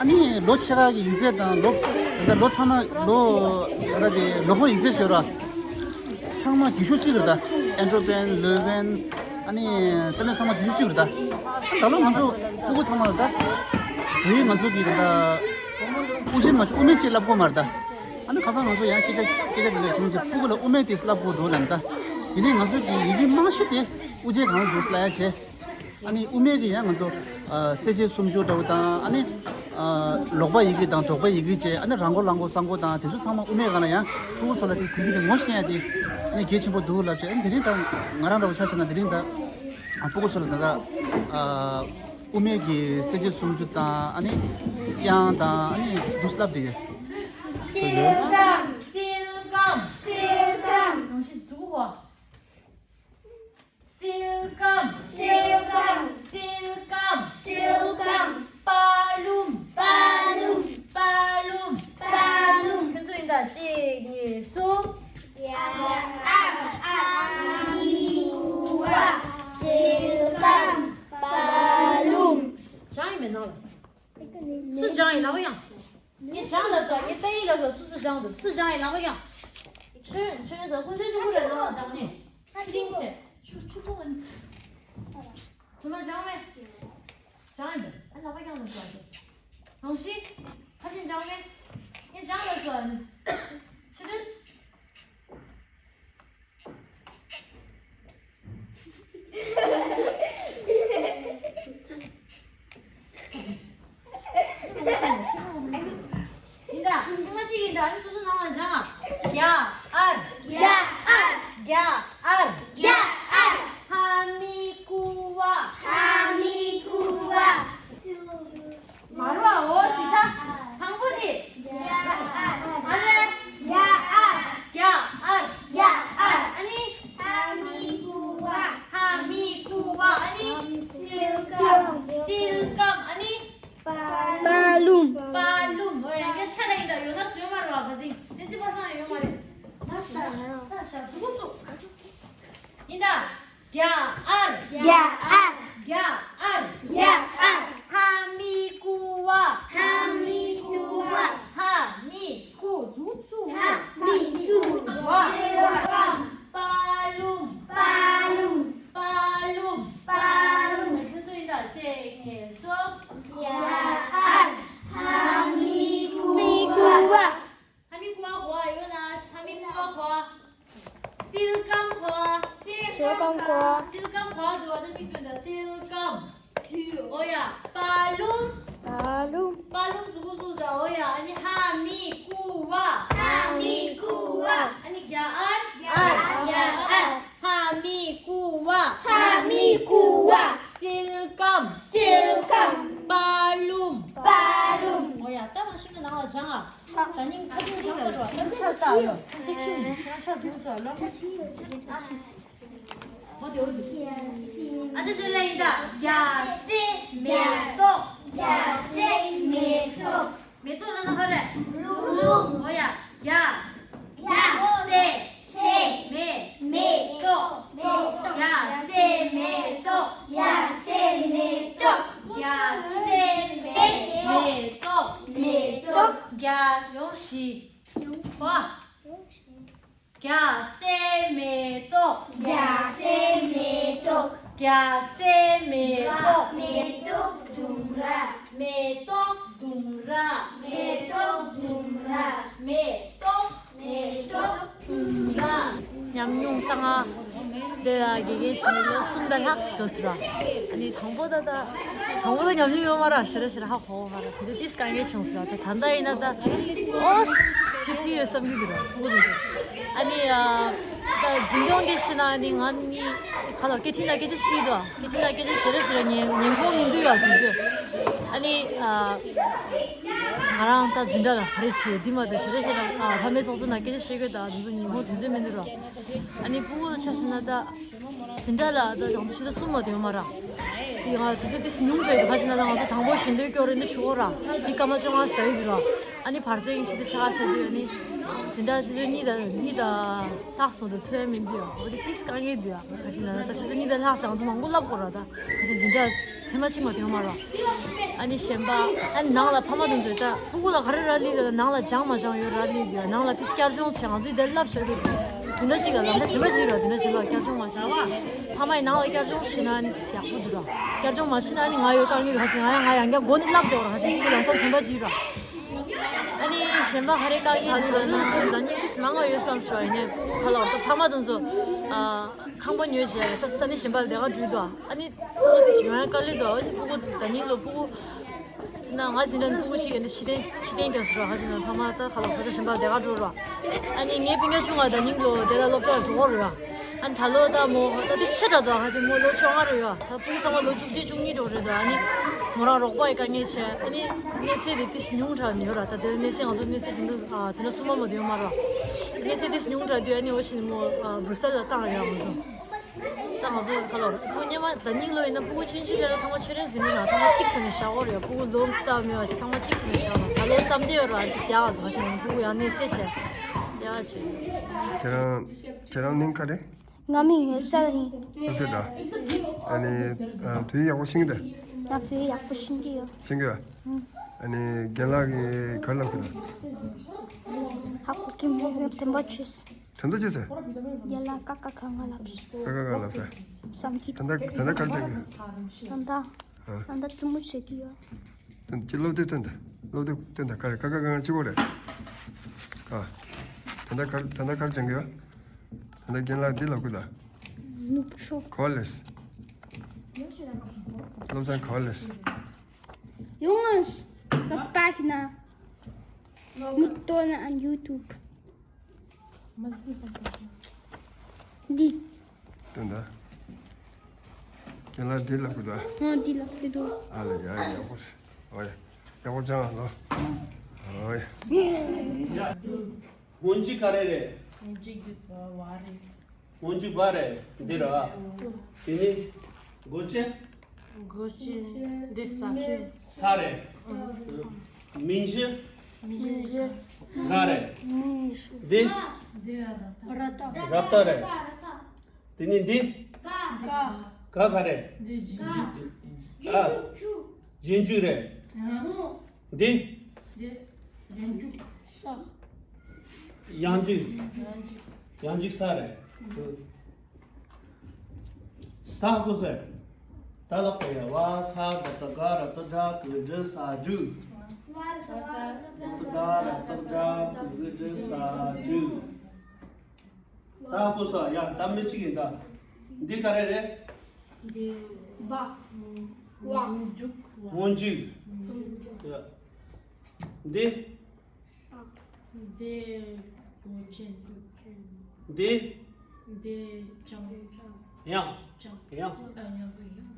ཨ་ནི་ལོ་ཕྱེད་ཀ་གི་ཡིག་ཚད་དང་ལོ་ད་ལྟ་ལོ་ཚང་མ་ལོ་ད་ལྟ་དེ་ལོ་འཁོར་ཡིག་ཚད་ཤོད་ར། ཚང་མ་རྒྱུ་ཤོག་གཅིག་རེད་ད། ཨན་ཏོ་པན་ལོ་ཝན། ཨ་ནི་ས་གནས་ཚང་མ་རྒྱུ་ཤོག་གཅིག་རེད་ད། ད་ལོ་ང་ཚོ་སྤུ་གུ་ཚང་མ་ལ་ད་དེ་ང་ཚོ་གི་ད་ལྟ་དབུ་ཅན་མ་ཤོད་དབུ་མེད་ཅིག་བསླབ་དགོས་མ་རེད་ད། ཨ་ནི་ཁ་སང་ང་ཚོ་ཡང་སྐད་ཆ་སྐད་ཆ་དེ་འདྲ་བྱུང་སྟེ་སྤུ་གུ་ལ་དབུ་མེད་དེ་བསླབ་དགོས་འདུག་ལབ་ད། ཡིན་ནའི་ང་ཚོ་གི་ཡི་གེ་རྨང་གཞི་དེ་དབུ་ཅན་གང་ལ་འདུག་བསླབ་ཡ་བྱས། ཨ་ནི་དབུ་མེད་ཀྱི་ཡང་ང་ཚོ་ཨ་གསལ་བྱེད་སུམ་ཅུ་འདྲ་བོ་དང་། ཨ་ནི་ཨ་ལོག་པ་ཡི་གེ་དང་དོགས་པ་ཡི་གེ་བཅས། ཨ་ནི་ར་མགོ་ལ་མགོ་ས་མགོ་དང་དེ་ཚོ་ཚང་མ་དབུ་མེད་སྒང་ལ་ཡང་སྤུ་གུ་ཚོ་ལ་དེ་ཟིན་གྱི་དེ་ངོ་ཤེས་ཡ་དེ། ཨ་ནི་གལ་ཆེན་པོ་འདུག་ལབ་བྱས། ཨ་ནི་དེ་རིང་ད་ང་རང་འདྲ་བོ་ཆ་བཞག་ན་དེ་རིང་ད་ཨ་སྤུ་གུ་ཚོ་ལ་ད་ད་ཨ་དབུ་མེད་ཀྱི་གསལ་བྱེད་སུམ་ཅུ་དང་། ཨ་ནི་དབྱངས་དང་། ཨ་ནི་འདུག་བསླབ་བསྡད་ཡོད། སིལ་སྒམ། སིལ་སྒམ། སིལ་སྒམ། ནང་བཞིན་མཛུབ་གུ་བ། སིལ་སྒམ། སིལ་སྒམ། སིལ་སྒམ། སིལ་སྒམ། པ་ལུམ། པ་ལུམ། པ་ལུམ། པ་ལུམ། ཁྱོད་ཚོ་ཡིན་ད། གཅིག་གཉིས་གསུམ། ཡ་ཨ་ཨ་མི་ཀུ་ཝ། སིལ་སྒམ། པ་ལུམ། སྦྱང་ཡིན་མེད་ནོ། སུ་སྦྱང་ཡིན་ལག་པ་བརྐྱངས། ངས་སྦྱང་ལབ་སོང་། ངས་ཏན་ཡིན་ལབ་སོང་། སུ་སུ་སྦྱང་འདུག་སུ་སྦྱང་ཡིན་ལག་པ་བརྐྱངས། ཆོས་ཆོས་ཚོ་ཀུན་གསལ་ཆུ་བུར་རེད་ནོ། སྦྱང་ནས་ཐིང་ཆེ་ཆུ་ཆུ་ཐུང་ཨ་ནི། གྲུ་མ་སྦྱང་མེད། སྦྱང་ཡིན་པས། ཨ་ལག་པ་བརྐྱངས་ལབ་སོང་། གང་ཞིག་ཁ་ཆེམས་སྦྱང་མེད། ངས་སྦྱང་ལབ་སོང་ཨ་ནི། ཆུ་ཐུང་། ཡིན་ད། ཐེངས་མ་གཅིག་ཡིན་ད། ཨ་ནི་སོ་སོ་ནང་ལ་སྦྱང་ཨ། རྒྱ་ཨར། རྒྱ་ཨར། རྒྱ་ཨར། རྒྱ་ཨར། ཧ་མི་ཀུ་ཝ། ཧ་མི་ཀུ་ཝ། མ་རུ་ཨ། འོ་ཙི་ད། དང་པོ་དེ། རྒྱ་ཨར། ཨ་རེ། རྒྱ་ཨར། རྒྱ་ཨར། རྒྱ་ཨར། ཨ་ནི། ཧ་མི་ཀུ་ཝ། ཧ་མི་ཀུ་ཝ། ཨ་ནི། སིལ་སྒམ། སིལ་སྒམ། ཨ་ནི། པ་ལུམ། པ་ལུམ། འོ་ཡ། ངས་ཆ་ལ་ཡིན་ད། ཡོད་ན་སུ་ཡོད་མ་རུ་ཨ། ག་ཚིག་ནི་ཙི་པ་སང་ཡོད་མ་རེད། ས་ཤ་ས་ཤ་ཟུག་གུ་ཚུགས། ཡིན་ད། རྒྱ་ཨར། རྒྱ་ཨར། རྒྱ་ཨར། རྒྱ་ཨར། ཧ་མི་ཀུ་ཝ། ཧ་མི་ཀུ་ཝ། ཧ་མི་ཀུ་ཛུ་ཙུ། ཧ་མི་ཀུ་ཝ། པ་ལུམ། པ་ལུམ། པ་ལུམ། པ་ལུམ། ཁྱོད་ཚོ་ཡིན་ད། གཅིག་གཉིས་གསུམ། རྒྱ་ཨར། ཧ་མི་ཀུ་ཝ། ཧ་མི་ཀུ་ཝ་གོ་བ་ཡོད་ན། ཧ་མི་ཀུ་ཝ་གོ་བ། སིལ་སྒམ་གོ་བ། སིལ་སྒམ་གོ་བ། སིལ་སྒམ་གོ་བ་འདུག་བ། ད་མིག་ཏོ་འདི་སིལ་སྒམ། འོ་ཡ། པ་ལུམ། པ་ལུམ། པ་ལུམ་ཟུག་གུ་ཟུག་ད། འོ་ཡ། ཨ་ནི་ཧ་མི་ཀུ་ཝ། ཧ་མི་ཀུ་ཝ། ཨ་ནི་རྒྱ་ཨར། རྒྱ་ཨར། རྒྱ་ཨར། ཧ་མི་ཀུ་ཝ། ཧ་མི་ཀུ་ཝ། སིལ་སྒམ། སིལ་སྒམ། པ་ལུམ། པ་ལུམ། འོ་ཡ། ད་མ་ཤི་ན་ནང་ལ་སྦྱང་ཨ། ད་ནིང་ཁ་ཐུག་ཆང་ས་འགྲོ། ཁ་ཐུག་ཆང་ས་ལོ། ཁ་ཤས་ཁྱུ་ནི་ཆང་ས་འགྲོ་ས་ལོ། ཨ་ཅེ་ཅེ་ལ་ཡིན་ད། རྒྱ་སེ་མེ་ཏོག་རྒྱ་སེ་མེ་ཏོག་མེ་ཏོག་ལ་ན་ཧ་རེ། ལུག་ལུག་འོ་ཡ། རྒྱ། རྒྱ་སེ། སེ། མེ། མེ་ཏོག་མེ་ཏོག་རྒྱ་སེ་མེ་ཏོག་རྒྱ་སེ་མེ་ཏོག་རྒྱ་སེ་མེ། མེ་ཏོག་མེ་ཏོག་རྒྱ་ཡོང་ཞིག་བ། རྒྱ་སེ་མེ་ཏོག་རྒྱ་སེ་མེ་ཏོག་རྒྱ་སེ་མེ་ཏོག་མེ་ཏོག་ལྡུམ་ར། མེ་ཏོག་ལྡུམ་ར། མེ་ཏོག་ལྡུམ་ར། མེ་ཏོག་མེ་ཏོག་ལྡུམ་ར། ཉམས་མྱོང་བཏང་ཨ། དེ་ལ་དགེ་རྒན་བྱས་ནས་ལོ་གསུམ་དང་ལྷག་ཙམ་འགྲོ་ཟེར་བ། ཨ་ནི་དང་པོ་ད་ད། དང་པོ་ད་ཉམས་མྱོང་ཡོད་མ་རེད། ཞེ་དྲག་ཞེ་དྲག་ཧ་གོ་མ་རེད། དེ་དུས་དཀའ་ངལ་བྱུང་ཟེར་བ། ད་ད་ལྟ་ཡིན་ན་ད། ཨོ། ཞེ་ཐུ་ཡོད་བསམ་གྱི་འདུག་ར། ཨ་ནི་ཨ། ད་འཛིན་སྐྱོང་དེ་བྱས་ན་ཨ་ནི་ང་གཉིས་ག་ལ་སྐད་འཕྲིན་ལ་སྐད་ཆ་བཤད་འདུག་སྐད་འཕྲིན་ལ་སྐད་ཆ་ཞེ་དྲག་ཞེ་དྲག་ཉན་ཉན་ཁོམ་མི་འདུག་ཡ། དུས་ཚོད་ཨ་ནི་ཨ། ང་རང་ད་འཛིན་གྲྭ་ལ་ག་རེ་བྱེད་འདི་མ་གཏོགས་ཞེ་དྲག་ཞེ་དྲག་ཨ། ཕ་མའི་ཚོགས་གཙོ་ནང་སྐད་ཆ་བཤད་དགོས་ད་དུས་ཚོད་ཉན་ཁོམ་དུས་ཚོད་མི་འདུག་ར། ཨ་ནི་སྤུ་གུ་ལ་ཆ་བཞག་ན་ད་འཛིན་གྲྭ་ལ་ད་ང་ཚོ་ཕྱི་ཟླ་གསུམ་མ་གཏོགས་ཡོད་མ་ར། དེ་ང་དུས་ཚོད་དེ་ཉུང་དྲགས་འདུག་ག་ཅི་ན་ད་ང་ཚོ་དང་པོ་ཞེ་འདོད་སྐྱོར་རེ་འདྲ་བྱེད་དགོས་ར། དེ་སྐར་མ་བཅོ་ལྔ་ཟ་ཡི་འདུག་ར། ཨ་ནི་བར་གསེང་ཆུ་ཚོད་ཕྱེད་ཀ་ཆགས་དུས་ཨ་ནི་འཛིན་གྲྭ་ཆུ་ཚོད་གཉིས་དང་གཉིས་དང་ལྷག་སོང་དུས་ཚོད་མི་འདུག་འོ་དེ་ཏིས་དཀའ་ངལ་འདུག་ཁ་ཤས་ལ་ད་ཆུ་ཚོད་གཉིས་དང་ལྷག་སོང་ང་ཚོ་མང་པོ་བསླབ་དགོས་ར། ད་ཁ་ཤས་འཛིན་གྲྭ་ཚད་མ་གཅིག་མ་དེ་ཡོང་མ་རོགས། ཨ་ནི་གཞན་པ་ཨ་ནི་ནང་ལ་ཕ་མ་དང་ཚོས་ད་སྤུ་གུ་ལ་ག་རེ་རག་ལས་ཡོད་ལ་ནང་ལ་སྦྱང་མ་སྦྱང་ཡོད་རག་ལས་ཡོད། ནང་ལ་ཏིས་བསྐྱར་སྦྱོང་བྱེད་ང་ཚོས་དེ་བསླབ་བྱ་དུས་ཏིས་འཛིན་གྲྭ་གཅིག་ལ་ལམ་སང་ཚན་པ་གཅིག་ར། དེ་འདྲ་བྱེད་ལ་བསྐྱར་སྦྱོང་མ་བྱེད་ཕ་མ་ཡིས་ནང་ལ་བསྐྱར་སྦྱོང་བྱེད་ན་ཨ་ནི་ཏིས་ཡག་པོ་འདུག་ར། བསྐྱར་སྦྱོང་མ་བྱེད་ན་ཨ་ནི་ང་ཡོད་དཀའ་ངལ་འདུག་ཁ་ཤས་ང་ཡང་ང་ཡང་བསྐྱར་མགོ་ནས་བསླབ་འགྲོ་ར། ཁ་ཤས་སྤུ་གུ་ལམ་སང་ཚན་པ་གཅིག་ར། ཨ་ནི་གཞན་པ་ཧ་རེ་དཀའ་ངལ་འདི་ལ་ན་ཚོད་ད་ནི་ཏིས་མང་བ་ཡོད་བསམ་སོ་ཡིན་ནས་ཁ་ལག་ཏུ་ཕ་མ་དང་ཚོ་ཨ་ཁང་པ་ཉོས་བྱས་ས་ས་ནི་གཞན་པ་ལ་དེ་ག་འགྲུལ་དུ་ཨ་ནི་སོ་སོ་ཏིས་ཡོང་ཡ་དཀའ་ལས་འདུག་ཨ་ནི་སྤུ་གུ་ད་ནི་ལོ་སྤུ་གུ་ཚི་ན་ང་ཚི་ན་ཕྲུ་གུ་ཞིག་ཡིན་ན་ཕྱི་རྟེན་ཕྱི་རྟེན་རྒྱག་སོ་ར། ཧ་ཅང་ན་ཕ་མ་ད་ཁ་ལག་ས་ཆ་གཞན་པ་ལ་དེ་ག་འགྲོ་ར། ཨ་ནི་ངའི་སྤུན་ཀྱག་ཆུང་བ་ད་ནི་ལོ་དེ་ལ་སློབ་གྲྭ་འགྲོ་གི་རེད་ཡ། ཨ་ནི་ད་ལོ་ད་མོ་ད་དེ་ཆེ་དྲགས་འདུག་ཧ་ཅང་མོ་ལོ་བཅོ་ལྔ་རེད་ཡ། ད་སྤུ་གུ་ཚང་མ་ལོ་བཅུ་གཅིག་བཅུ་གཉིས་འགྲོ་རེད་འདུག་ཨ་ནི་མོ་རང་རོགས་པ་ཡི་དཀའ་ངལ་ཆེ། ཨ་ནི་གནས་ཚད་དེ་ཏིས་ཉུང་དྲགས་ནི་ཡོད་ར། ད་དེ་གནས་ཚད་ང་ཚོ་གནས་ཚད་དེ་འདུག་ཨ་དེ་ན་སུ་མ་མོ་དེ་ཡོད་མ་ར། གནས་ཚད་ཏིས་ཉུང་དྲགས་དུས་ཨ་ནི་འོ་ཞིག་ནི་མོ་ཨ་བྷུ་རུ་སེལ་ལ་བཏང་ཡ་ང་ཚོ། ད་ང་ཚོ་ཁ་ལོར་ཁོ་སྔོན་མ་ད་ནིང་ལོ་ཡིན་ན་ཕྲུ་གུ་ཆུང་ཆུང་དེ་ལ་ཚང་མ་ཆོས་རེན་འཛིན་ནི་ན་ཚང་མ་གཅིག་ཟེར་ནས་བཞག་གོ་རེད། ཕྲུ་གུ་ལོ་ལྟ་མེད་པ་ཞིག་ཚང་མ་གཅིག་ཟེར་ནས་བཞག་ན་ད་ལོ་བསམ་བདེ་ཡོད་ར། ཨ་ཅེ་ཡག་ག་ཚོ་ཞིག་ཕྲུ་གུ་ཡང་གནས་ཚད་བྱས་ཡག་ག་ཅེ། ཁྱེད་རང་ཁྱེད་རང་མིང་ག་རེ། ང་མིང་ངོ་སལ་ཡིན། ཨ་ཙི་ད། ཨ་ནི་ཨ་བོད་ཡིག་ཡག་པོ་ཤེས་ཀྱི་འདུག་ང་བོད་ཡིག་ཡག་པོ་ཤེས་ཀྱི་ཡོད། ཤེས་ཀྱི་ཡོད། ཨ་ནི་རྒན་ལགས་ཀྱིས་ག་རེ་ལབ་ཀྱི་འདུག་ཧ་གོ་གི་མོ་དེ་འབའ་ཆུས། དོན་དག་ཅི་ཟེར། རྒན་ལགས་ཀ་ཀ་ཁ་ང་ལབ་སོང་། ཀ་ཀ་ཁ་ལབ་སོང་། བསམ་གྱི་ད་ལྟ་ད་ལྟ་ག་རེ་བྱེད་ཀྱི་ཡོད། ད་ལྟ་ཨ། ད་ལྟ་བཙུན་མོ་བྱེད་ཀྱི་ཡོད། དོན་ཅི་སློབ་དེབ་སྟོན་ད། སློབ་དེབ་སྟོན་ད་ག་རེ་ཀ་ཀ་ཁ་ང་གཅིག་པོ་རེད། ཀ། ད་ལྟ་ག་ད་ལྟ་ག་རེ་བྱེད་ཀྱི་ཡོད། ད་ལྟ་རྒན་ལགས་འདི་ལབ་ཀྱི་འདུག་ནུབ་ཕྱོགས། ག་པར་སླེབས། སློབ་ཚན་ག་པར་སླེབས། ཡོང་ང་ལབ་པ་ཤི་ན། མུ་ཏོ་ན་ཨན་ཡུ་ཊུབ། འདི། དོན་དག་རྒན་ལགས་འདི་ལབ་ཀྱི་འདུག་ཨ། འདི་ལབ་ཀྱི་འདུག་ཨ་ལ་ཡ་ཡག་པོ་རེད། ཨོ་ཡ། ཡག་པོ་སྦྱངས་ལོ། ཨོ་ཡ། སྔོན་འཇུག་ག་རེ་རེད། སྔོན་འཇུག་གི་བ་རེད། སྔོན་འཇུག་བ་རེད་འདི་ར། དེ་ནི་མགོ་ཅན། མགོ་ཅན་འདི་ས་ཁྱི། ས་རེད། མིང་གཞི། མིང་གཞི། ག་རེད། མིང་གཞི། འདི། འདི་ར་ཏ། ར་ཏ་རེད། དེ་ནི་འདི། ག། ག་ག་རེད། འདི་རྗེས་འཇུག་ཨ། རྗེས་འཇུག་རེད། ཡང་། འདི། འདི། ཡང་འཇུག་ས། ཡང་འཇུག་ཡང་འཇུག་ཡང་འཇུག་ས་རེད། ད་ཧ་གོ་སོང་། ད་ལབ་པ་ཡ། བ་ས་ད་ད་ག་ར་ད་དྲ་གི་དྲི་ས་དྲུ། བ་ས་ད་ད་ག་ར་ད་དྲ་གི་དྲི་ས་དྲུ། ད་ཧ་གོ་སོང་། ཡ་ད་མི་གཅིག་ཡིན་ད། འདི་ག་རེ་རེད། འདི། བ། བ། སྔོན་འཇུག་སྔོན་འཇུག་འདི། འདི་མགོ་ཅན། འདི། འདི་ཅང་། ཡང་། ཅང་། ཡང་། ཨ། ཡང་། ཡང་།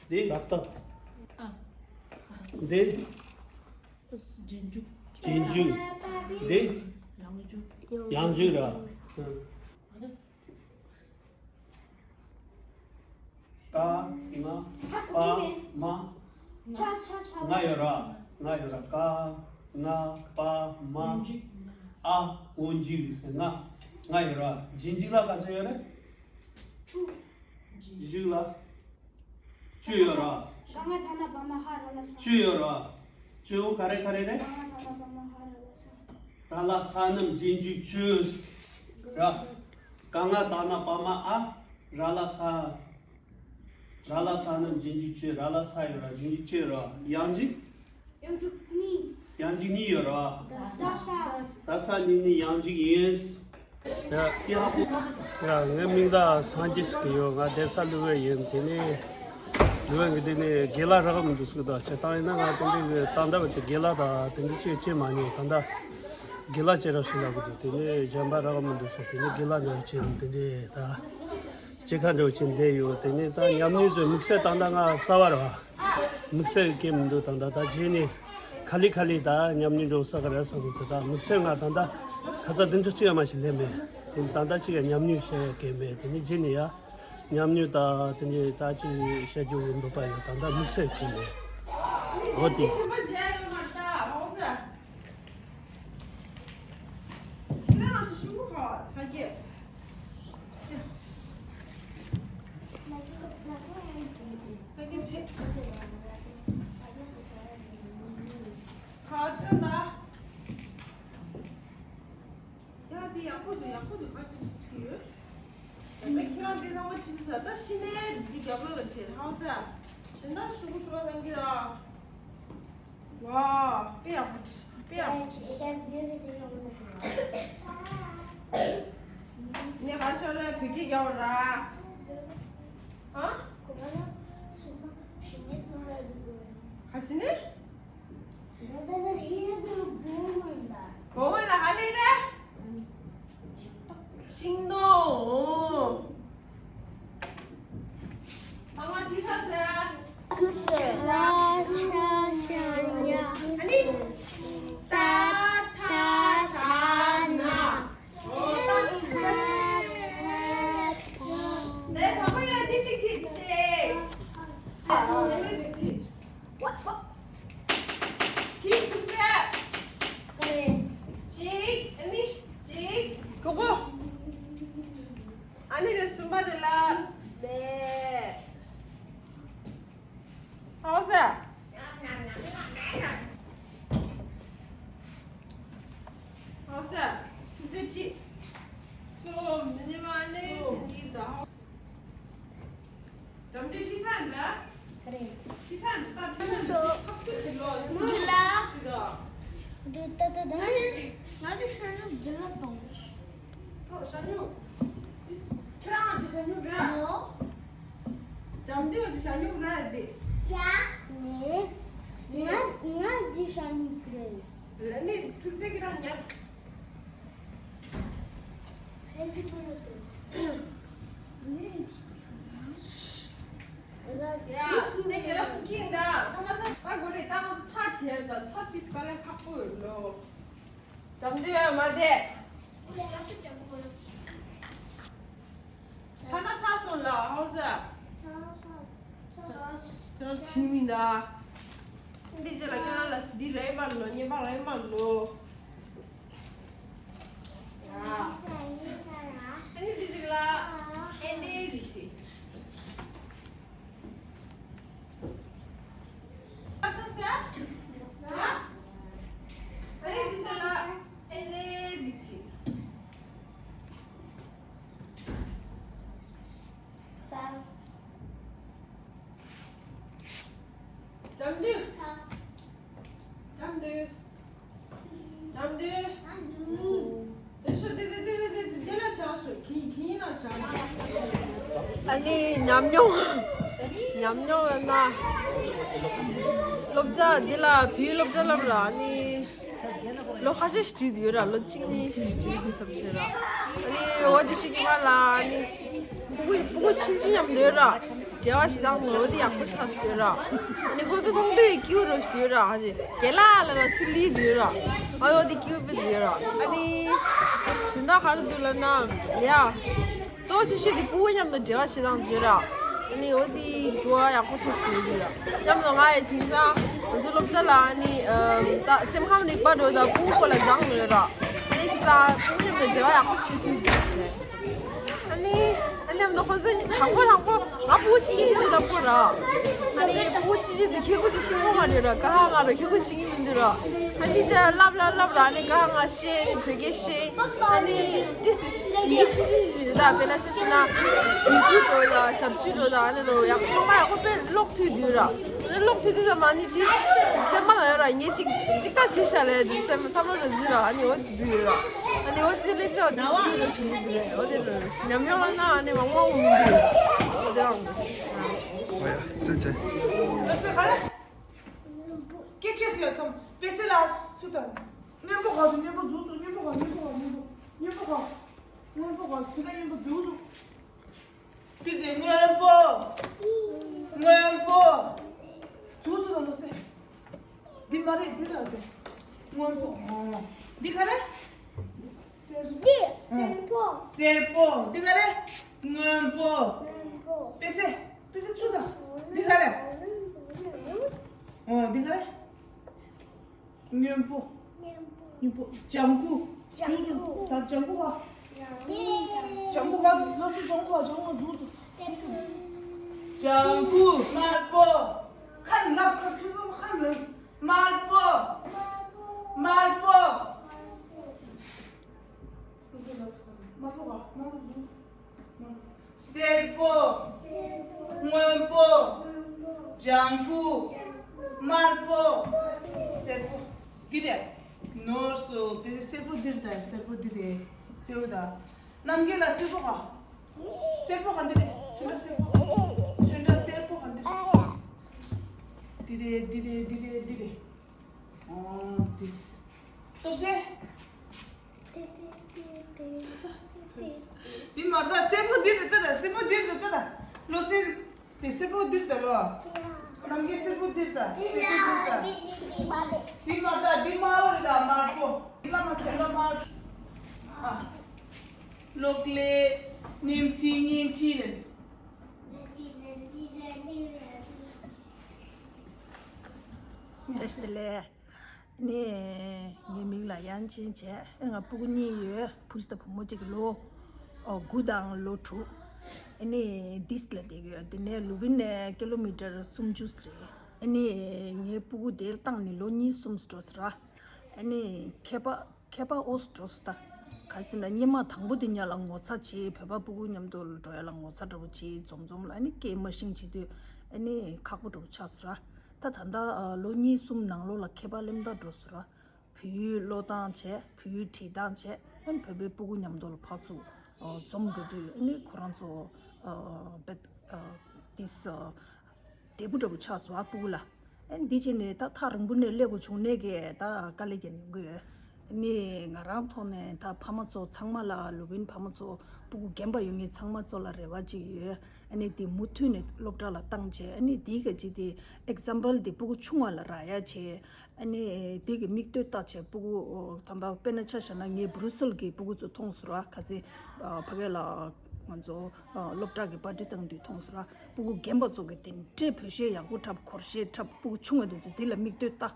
འདི། ར་ཏ། ཨ། འདི། རྗེས་འཇུག་རྗེས་འཇུག་འདི། ཡང་འཇུག་ཡང་འཇུག་ར། ད་ང་པ་མ། ང་ཡོད་ར། ང་ཡོད་ར། ཀ་ང་པ་མ། ཨ་སྔོན་འཇུག་ཟེར། ང་ང་ཡོད་ར། རྗེས་འཇུག་ལ་ག་ཚོད་ཡོད་རེད། འཇུག་ལ་བཅུ་ཡོད་ར། ག་ང་ད་ན་བ་མ་ཧ་ར་ལ་ས། བཅུ་ཡོད་ར། བཅུ་བོ་ག་རེ་ག་རེ་རེད། ག་ང་ད་ན་བ་མ་ཧ་ར་ལ་ས། ར་ལ་ས་རྣམས་རྗེས་འཇུག་བཅུ་ར། ག་ང་ད་ན་བ་མ་ཨ། ར་ལ་ས། ར་ལ་ས་རྣམས་རྗེས་འཇུག་བཅུ། ར་ལ་ས་ཡོད་ར། རྗེས་འཇུག་བཅུ་ར། ཡང་འཇུག་ཡང་འཇུག་གཉིས། ཡང་འཇུག་གཉིས་ཡོད་ར། ད་ས། ད་ས་ནི་ནི་ཡང་འཇུག་ཡིན། ཡ། ཡ། ཡ། ངའི་མིང་ད་སངས་རྒྱས་ཟེར་གྱི་ཡོད། ང་གདན་ས་ལུ་བེ་ཡིན། དེ་ནས་ལུ་བེ་གི་དེ་ནས་དགེ་ལགས་རག་མི་འདུག་ཟེར་གི་འདུག་བྱས་ཙང་ཡིན་ན་ང་དེ་འདྲའི་གི་ད་ལྟ་བར་དུ་དགེ་ལགས་དང་དེ་འདྲ་ཅིག་བྱས་མ་མྱོང་། ད་ལྟ་དགེ་ལགས་བྱས་རོགས་ཞུ་ལབ་གི་འདུག་དེ་ནས་གཞན་པ་རག་མི་འདུག་ཟེར། དེ་ནས་དགེ་ལགས་འདྲ་བོ་བྱས་དེ་འདྲའི་ད་སྐྱེས་ཁ་འདྲ་བོ་བྱས་བསྡད་ཡོད། དེ་ནས་ད་ཉམས་མྱོང་ཚོ་དམིགས་བསལ་ད་ལྟ་ང་གསར་པ་རེད་བ། དམིགས་བསལ་གི་མི་འདུག་ད་ལྟ་ད་རྗེས་ནས་ཁ་ལི་ཁ་ལི་ད་ཉམས་མྱོང་འགྲོ་ས་ག་རེ་ས་གི་ད་དམིགས་བསལ་ང་ད་ལྟ་ཁ་ཚ་དེ་འདྲ་ཅི་ཡང་མ་ཞིག་ལས་མེད། དེ་ད་ལྟ་ཅི་ཡང་ཉམས་མྱོང་བཤད་ཡ་གལ་མེད། དེ་ནི་རྗེས་ནས་ཡ་ཉམས་མྱོང་ད་དེ་འདྲ་ད་ཅི་བཤད་རྒྱུ་འདུག་པ་ཡོད། ད་ལྟ་དམིགས་བསལ་གལ་མེད། འོ་དེ། ཤུ་གུ་ཧ་ཧ་གེ། ཧ་གེ་ཆེ། ཁ་ཏོན་ད། ཡ་དེ་ཡག་པོ་འདུག་ཡག་པོ་འདུག་ག་ཅི་ཞིག་ཐུག་ཡོད། ད་ལྟ་ཁྱེད་རང་དེ་ཚང་མ་ཅི་ཟེར་ད་ཤི་ནས་འདི་རྒྱབ་ལོགས་ལ་བྱེད་ཧང་སེ། ཤི་ན་ཤུ་གུ་ཤུ་གུ་ཐང་གི་ར། ཝ། དཔེ་ཡག་པོ་འདུག་དཔེ་ཡག་པོ་འདུག་ངས་ག་ཤོད་ལ་བོད་སྐད་རྒྱག་པ་ར། ཨ། ག་ཤི་ནས། བོད་ལ་ཧ་ལས་རེད། ཤིང་སྡོང་། ཚང་མ་བྲིས་ཚར་ཟེར། ཨ་ནི། ཏ་ཐ་ད་ན། ཨོ་ཏ་ཐ། ནས་དང་པོ་ཡ་འདི་གཅིག་གཅིག་གཅིག་ཨ་ནི་གཅིག་གཅིག་གཅིག་ཐུབ་ཟེར། གཅིག་ཨ་ནི་གཅིག་གོ་གོ། ཨ་ནི་རེ་གསུམ་པ་དེ་ལ་ལས། ཧའོ་སེ། ཧའོ་སེ། ཙི་ཅི། སོ་མི་ནི་མ་ནི་སི་ནི་ད། དམ་དུས་ཁྲི་ཚང་ཡིན་པས། ག་རེ། ཁྲི་ཚང་ཡིན་པས་ད་ཁྲི་ཚང་ཡིན་པས་ཐག་གཅོད་བྱེད་ལོ་ཟེར་ན་འདི་ལ་ཅི་ད། འདི་ད་ད་ད་ང་ཚོ་ཤ་ཉུག་འདི་ལ་དང་། ཐོ་ཤ་ཉུག་ཁྱེད་རང་ང་ཚོ་ཤ་ཉུག་རེད། ཨོ། དམ་དུས་ང་ཚོ་ཤ་ཉུག་རེད་དེ། ཡ། ནི། ང་ང་འདི་ཤ་ཉུག་རེད། ལ་ནི་ཐུགས་རྗེ་ཁྱེད་རང་ཉར། ཡ། དེ་ག་ར་སུ་ཁྱིན་ད་ཚང་མ་ཚང་ད་གོ་རེ་ད་ང་ཚོ་ཐག་བྱས་ད་ཐག་ཏིས་ག་ལ་ཁག་པོ་ཡོད་ལོ། དམ་དུས་ཡ་མ་དེ། ཚ་ན་ཚ་སོང་ལ་ཧོ་ས། ཁྱོད་ཁྱིན་མིན་ད། འདི་ཅི་ལ་ཁྱོད་ལ་འདི་རེད་མ་ལོ་ཉེས་པ་རེད་མ་ལོ། ཨ་ནི་དེ་ཅིག་ལ་ཨེ་འདྲའི་ཅིག་ཅིག་ཨ་ས་ས། ཨ་ནི་དེ་ཅིག་ལ་ཨེ་འདྲའི་ཅིག་ཅིག་ས། འཇམ་འདུས། འཇམ་འདུས། འཇམ་འདུས། དེ་ཤོད་དེ་དེ་དེ་དེ་དེ་དེ་ལ་བྱ་ཤོད་གི་གི་ན་བྱ་ན། ཨ་ནི་ཉམས་མྱོང་། ཉམས་མྱོང་ཡོད་ན། སློབ་གྲྭ་འདི་ལ་བོད་སློབ་གྲྭ་སློབ་ར་ཨ་ནི། ལོ་ཁ་ཤས་ཤིག་བྲིས་ཡོད་ར། ལོ་གཅིག་གཉིས་ཤིག་བྲིས་འདུག་བསམ་གྱི་ར། ཨ་ནི་འོ་དེ་ཤིག་གི་བར་ལ་ཨ་ནི་སྤུ་གུ་སྤུ་གུ་ཆུང་ཆུང་མཉམ་དུ་ཡོད་ར། འབྲེལ་བ་ཞིག་བཏང་ནོ་འོ་དེ་ཡག་པོ་ཆགས་སོང་ར། ཨ་ནི་ཁོ་ཚོ་མཐོང་དུས་སྐྱིད་པོ་རོ་ཞིག་ཡོད་ར། ཨ་ནི་རྒན་ལགས་ལ་ར་ཚུར་ལུས་ཡོད་ར། ཨ་འོ་དེ་སྐྱིད་པོ་ཡོད་ར། ཨ་ནི་ཞིག་ན་ག་རེ་འདུག་ལབ་ན་ཡ། གཙོ་ཆེ་ཤོས་དེ་སྤུ་གུ་མཉམ་དུ་འབྲེལ་བ་བྱེད་སྟངས་བྱེད་ར། ཨ་ནི་འོ་དེ་འགྱུར་བ་ཡག་པོ་ཐེབས་སོང་ཡོད་ར། མཉམ་དུ་ང་ཡི་དེང་སང་ང་ཚོ་སློབ་གྲྭ་ལ་ཨ་ནི་ཨམ་ད་སེམས་ཁམས་རིག་པ་འགྲོ་དང་སྤུ་གུ་སྐོར་ལ་སྦྱངས་ཡོད་ར། ཨ་ནི་ཅི་ད་སྤུ་གུ་མཉམ་དུ་འབྲེལ་བ་ཡག་པོ་བྱེད་ཐུབ་ཡོད་ཟེར། ཨ་ནི་ཨ་ནི་མཉམ་དུ་ཁོ་ཚོ་དང་པོ་དང་པོ་ང་སྤུ་གུ་ཆུང་ཆུང་ཞིག་ལ་སྤོ་ར། ཨ་ནི་སྤུ་གུ་ཆུང་ཆུང་དེ་ཁེ་གུ་ཅིག་ཤེས་ཀྱི་མ་རེད་ར། ཀ་ཧ་ང་ར་ཁེ་གུ་ཤེས་ཀྱི་མི་འདུག་ར། ཨ་ནི་ཅི་ལབ་ལབ་ལབ་ར། ཨ་ནི་ཀ་ཧ་ང་ཤེས། ཨ་ནི་བོད་སྐད་ཤེས། ཨ་ནི་ཏིས་ཏིས་ཡིད་ཆེས་ཆེ་ཆེ་ད་དཔེར་ན་ཆ་བཞག་ན་ཡི་གེ་འགྲོ་ཡ་ཞབས་ཕྱི་འགྲོ་ད་ཨ་ནི་རོ་ཡག་ཚང་མ་ཡག་པོ་དཔེ་ཀློག་ཐུབ་དུས་ར། ཨ་ནི་ཀློག་ཐུབ་དུས་ཙམ་ཨ་ནི་ཏིས་སེམས་པ་ལ་ཡོད་ར། ངས་ཅིག་ཅིག་ད་བྱས་ཤག་ལས་ཏིས་སེམས་བསམ་བློ་ར་འཇུ་ར། ཨ་ནི་འོ་དེ་དུས་ར། ཨ་ནི་འོ་དེ་ལས་ཏིས་འོ་ཏིས་ཀློག་ར་ཞིག་ཡིན་དུས་ར། འོ་དེ་ར་ཉམས་མྱོང་ལ་ན་ཨ་ནི་མང་མང་མི་འདུག་འོ་དེ་རང་འདུག་ཨོ་ཡ་ཅི་བྱས། སྐད་ཆ་ཟེར་ཡ་ཚང་པེ་སེ་ལ་སུ་དང་། སྙན་པོ་ག་དུ་སྙན་པོ་འཛུགས་འཛུགས། སྙན་པོ་ག་སྙན་པོ་ག་སྙན་པོ་སྙན་པོ་ག་སྙན་པོ་ག་སུ་དང་སྙན་པོ་འཛུགས་འཛུགས། ཏིག་ཏིག་སྔོན་པོ། སྔོན་པོ། འཛུགས་འཛུགས་དང་ལོ་སེ། འདི་མ་རེད་འདི་རེད་ཟེ། སྔོན་པོ། འདི་ག་རེ། སེར། འདི་སེར་པོ། སེར་པོ། འདི་ག་རེ། སྔོན་པོ། སྔོན་པོ། པེ་སེ། པེ་སེ་ཚུར་དང་། འདི་ག་རེ། འོ་འདི་ག་རེ། སྔོན་པོ། སྔོན་པོ། སྔོན་པོ། ལྗང་ཁུ། ཛུ་ཛུ། ཛ་ལྗང་གུ་ཧ། ལྗང་གུ་ཧ་ཛུ། ལོ་སི་ལྗང་གུ་ཧ། ལྗང་གུ་ཛུ་ཛུ། ལྗང་གུ། དམར་པོ། ཁ་ལ་ཁ་ཁུ་ཟུམ་ཁ་ལ། དམར་པོ། དམར་པོ། དམར་པོ་ཧ། དམར་པོ་ཛུ། སེར་པོ། སྔོན་པོ། ལྗང་གུ། དམར་པོ། སེར་པོ། འདི་རེད། ནོར་སོ། དེ་སེར་པོ་འདིར་ད། སེར་པོ་འདི་རེད། སེར་པོ་ད། རྣམ་རྒྱལ་ལ་སེར་པོ་ག་སེར་པོ་ག་འདི་རེད། ཚོན་ཁྲ་སེར་པོ། ཚོན་ཁྲ་སེར་པོ་ག་འདི་རེད། འདི་རེད། འདི་རེད། འདི་རེད། འདི་རེད། ཨོ་དེས། སྟོབས་ཆེ། འདི་མ་རེད་ད། སེར་པོ་འདི་རེད་ད། སེར་པོ་འདི་རེད་ད། ལོ་སི། དེ་སེར་པོ་འདི་རེད་ད་ལོ། རྣམ་རྒྱལ་སེར་པོ་འདི་རེད་ད། དེ་སེར་པོ་འདི་རེད་ད། འདི་མ་རེད་ད། འདི་དམར་པོ་རེད་ད། དམར་པོ། འདི་ལ་མ་ཟེར་ལ་དམར། ཨ། གློག་ཀླད། བརྙན་འཕྲིན། བརྙན་འཕྲིན་རེད། བཀྲ་ཤིས་བདེ་ལེགས། ནས་ངའི་མིང་ལ་དབྱངས་ཅན་བྱས། ཨེ་ང་སྤུ་གུ་གཉིས་ཡོད། བུ་ཞིག་དང་བུ་མོ་གཅིག་གི་ལོ། ཨོ་དགུ་དང་ལོ་དྲུག་ཨ་ནི་ཌིས་ལ་བསྡད་ཡོད། དེ་ནས་ལུ་བིན་ནས་ཀི་ལོ་མི་ཊར་སུམ་ཅུ་རེད། ཨ་ནི་ངའི་སྤུ་གུ་དེ་བཏང་ནས་ལོ་གཉིས་གསུམ་འགྲོ་ས་ར། ཨ་ནི་མཁས་པ་མཁས་པ་འོ་འགྲོ་ས་ད། ག་ཟེར་ན་སྔོན་མ་དང་པོ་དེ་ཉ་ལ་ངོ་ཚ་བྱས། བོད་པ་སྤུ་གུ་མཉམ་དུ་འགྲོ་ཡ་ལ་ངོ་ཚ་འདྲ་པོ་བྱས། འཛོམས་འཛོམས་ལ་ཨ་ནི་སྐད་མ་ཤེས་བྱེད་དུས་ཨ་ནི་ཁག་པོ་འདྲ་པོ་ཆགས་ས་ར། ད་ད་ལྟ་ལོ་གཉིས་གསུམ་ནང་ལོགས་ལ་མཁས་པ་སླེབས་ད་འགྲོ་ས་ར། བོད་ཡིག་ཀློག་སྟངས་བྱས། བོད་ཡིག་བྲིས་སྟངས་བྱས། ཨ་ནི་བོད་པའི་སྤུ་གུ་མཉམ་དུ་ལ་ཕར་ཚུར་འཛོམས་དགོས་དུས་ཨ་ནི་ཁོ་རང་ཚོ་བེད་ཏིས་བདེ་པོ་འདྲ་པོ་ཆགས་སོང་ཨ་སྤུ་གུ་ལ། ཨ་ནི་འདི་བྱས་ནས་ད་ཐག་རིང་པོ་ནས་སླེབས་དགོས་བྱུང་ནས་གི་ད་དཀའ་ལས་རྒྱག་མྱོང་གི་ཡོད། ཨ་ནི་ང་རང་ཐོག་ནས་ད་ཕ་མ་ཚོ་ཚང་མ་ལ་ལུ་བིན་ཕ་མ་ཚོ་སྤུ་གུ་རྒན་པ་ཡོད་མཁན་ཚང་མ་ཚོ་ལ་རེ་བ་ཅིག་ཡོད། ཨ་ནི་དེ་མུ་མཐུད་ནས་སློབ་གྲྭ་ལ་བཏང་བྱས། ཨ་ནི་དེའི་ག་ཅིག་དེ་ཨེག་ཛམ་པལ་དེ་སྤུ་གུ་ཆུང་བ་ལ་རག་ཡ་བྱས། ཨ་ནི་དེ་གི་མིག་ལྟོས་བལྟ་བྱས་སྤུ་གུ་ད་ལྟ་དཔེར་ན་ཆ་བཞག་ན་ངས་བུ་རུ་སེལ་གྱི་སྤུ་གུ་ཚོ་མཐོང་ཟེར་བ། ག་ཚད་ཕ་གི་ལ་ང་ཚོ་སློབ་གྲྭ་གི་པར་ཊི་བཏང་དུས་མཐོང་ཟེར་བ། སྤུ་གུ་རྒན་པ་ཚོ་གི་དེ་འདྲའི་བོད་གཞས་ཡག་པོ་འཁྲབ། སྒོར་གཞས་འཁྲབ། སྤུ་གུ་ཆུང་བ་དེ་ཚོ་དེ་ལ་མིག་ལྟོས་བལྟ།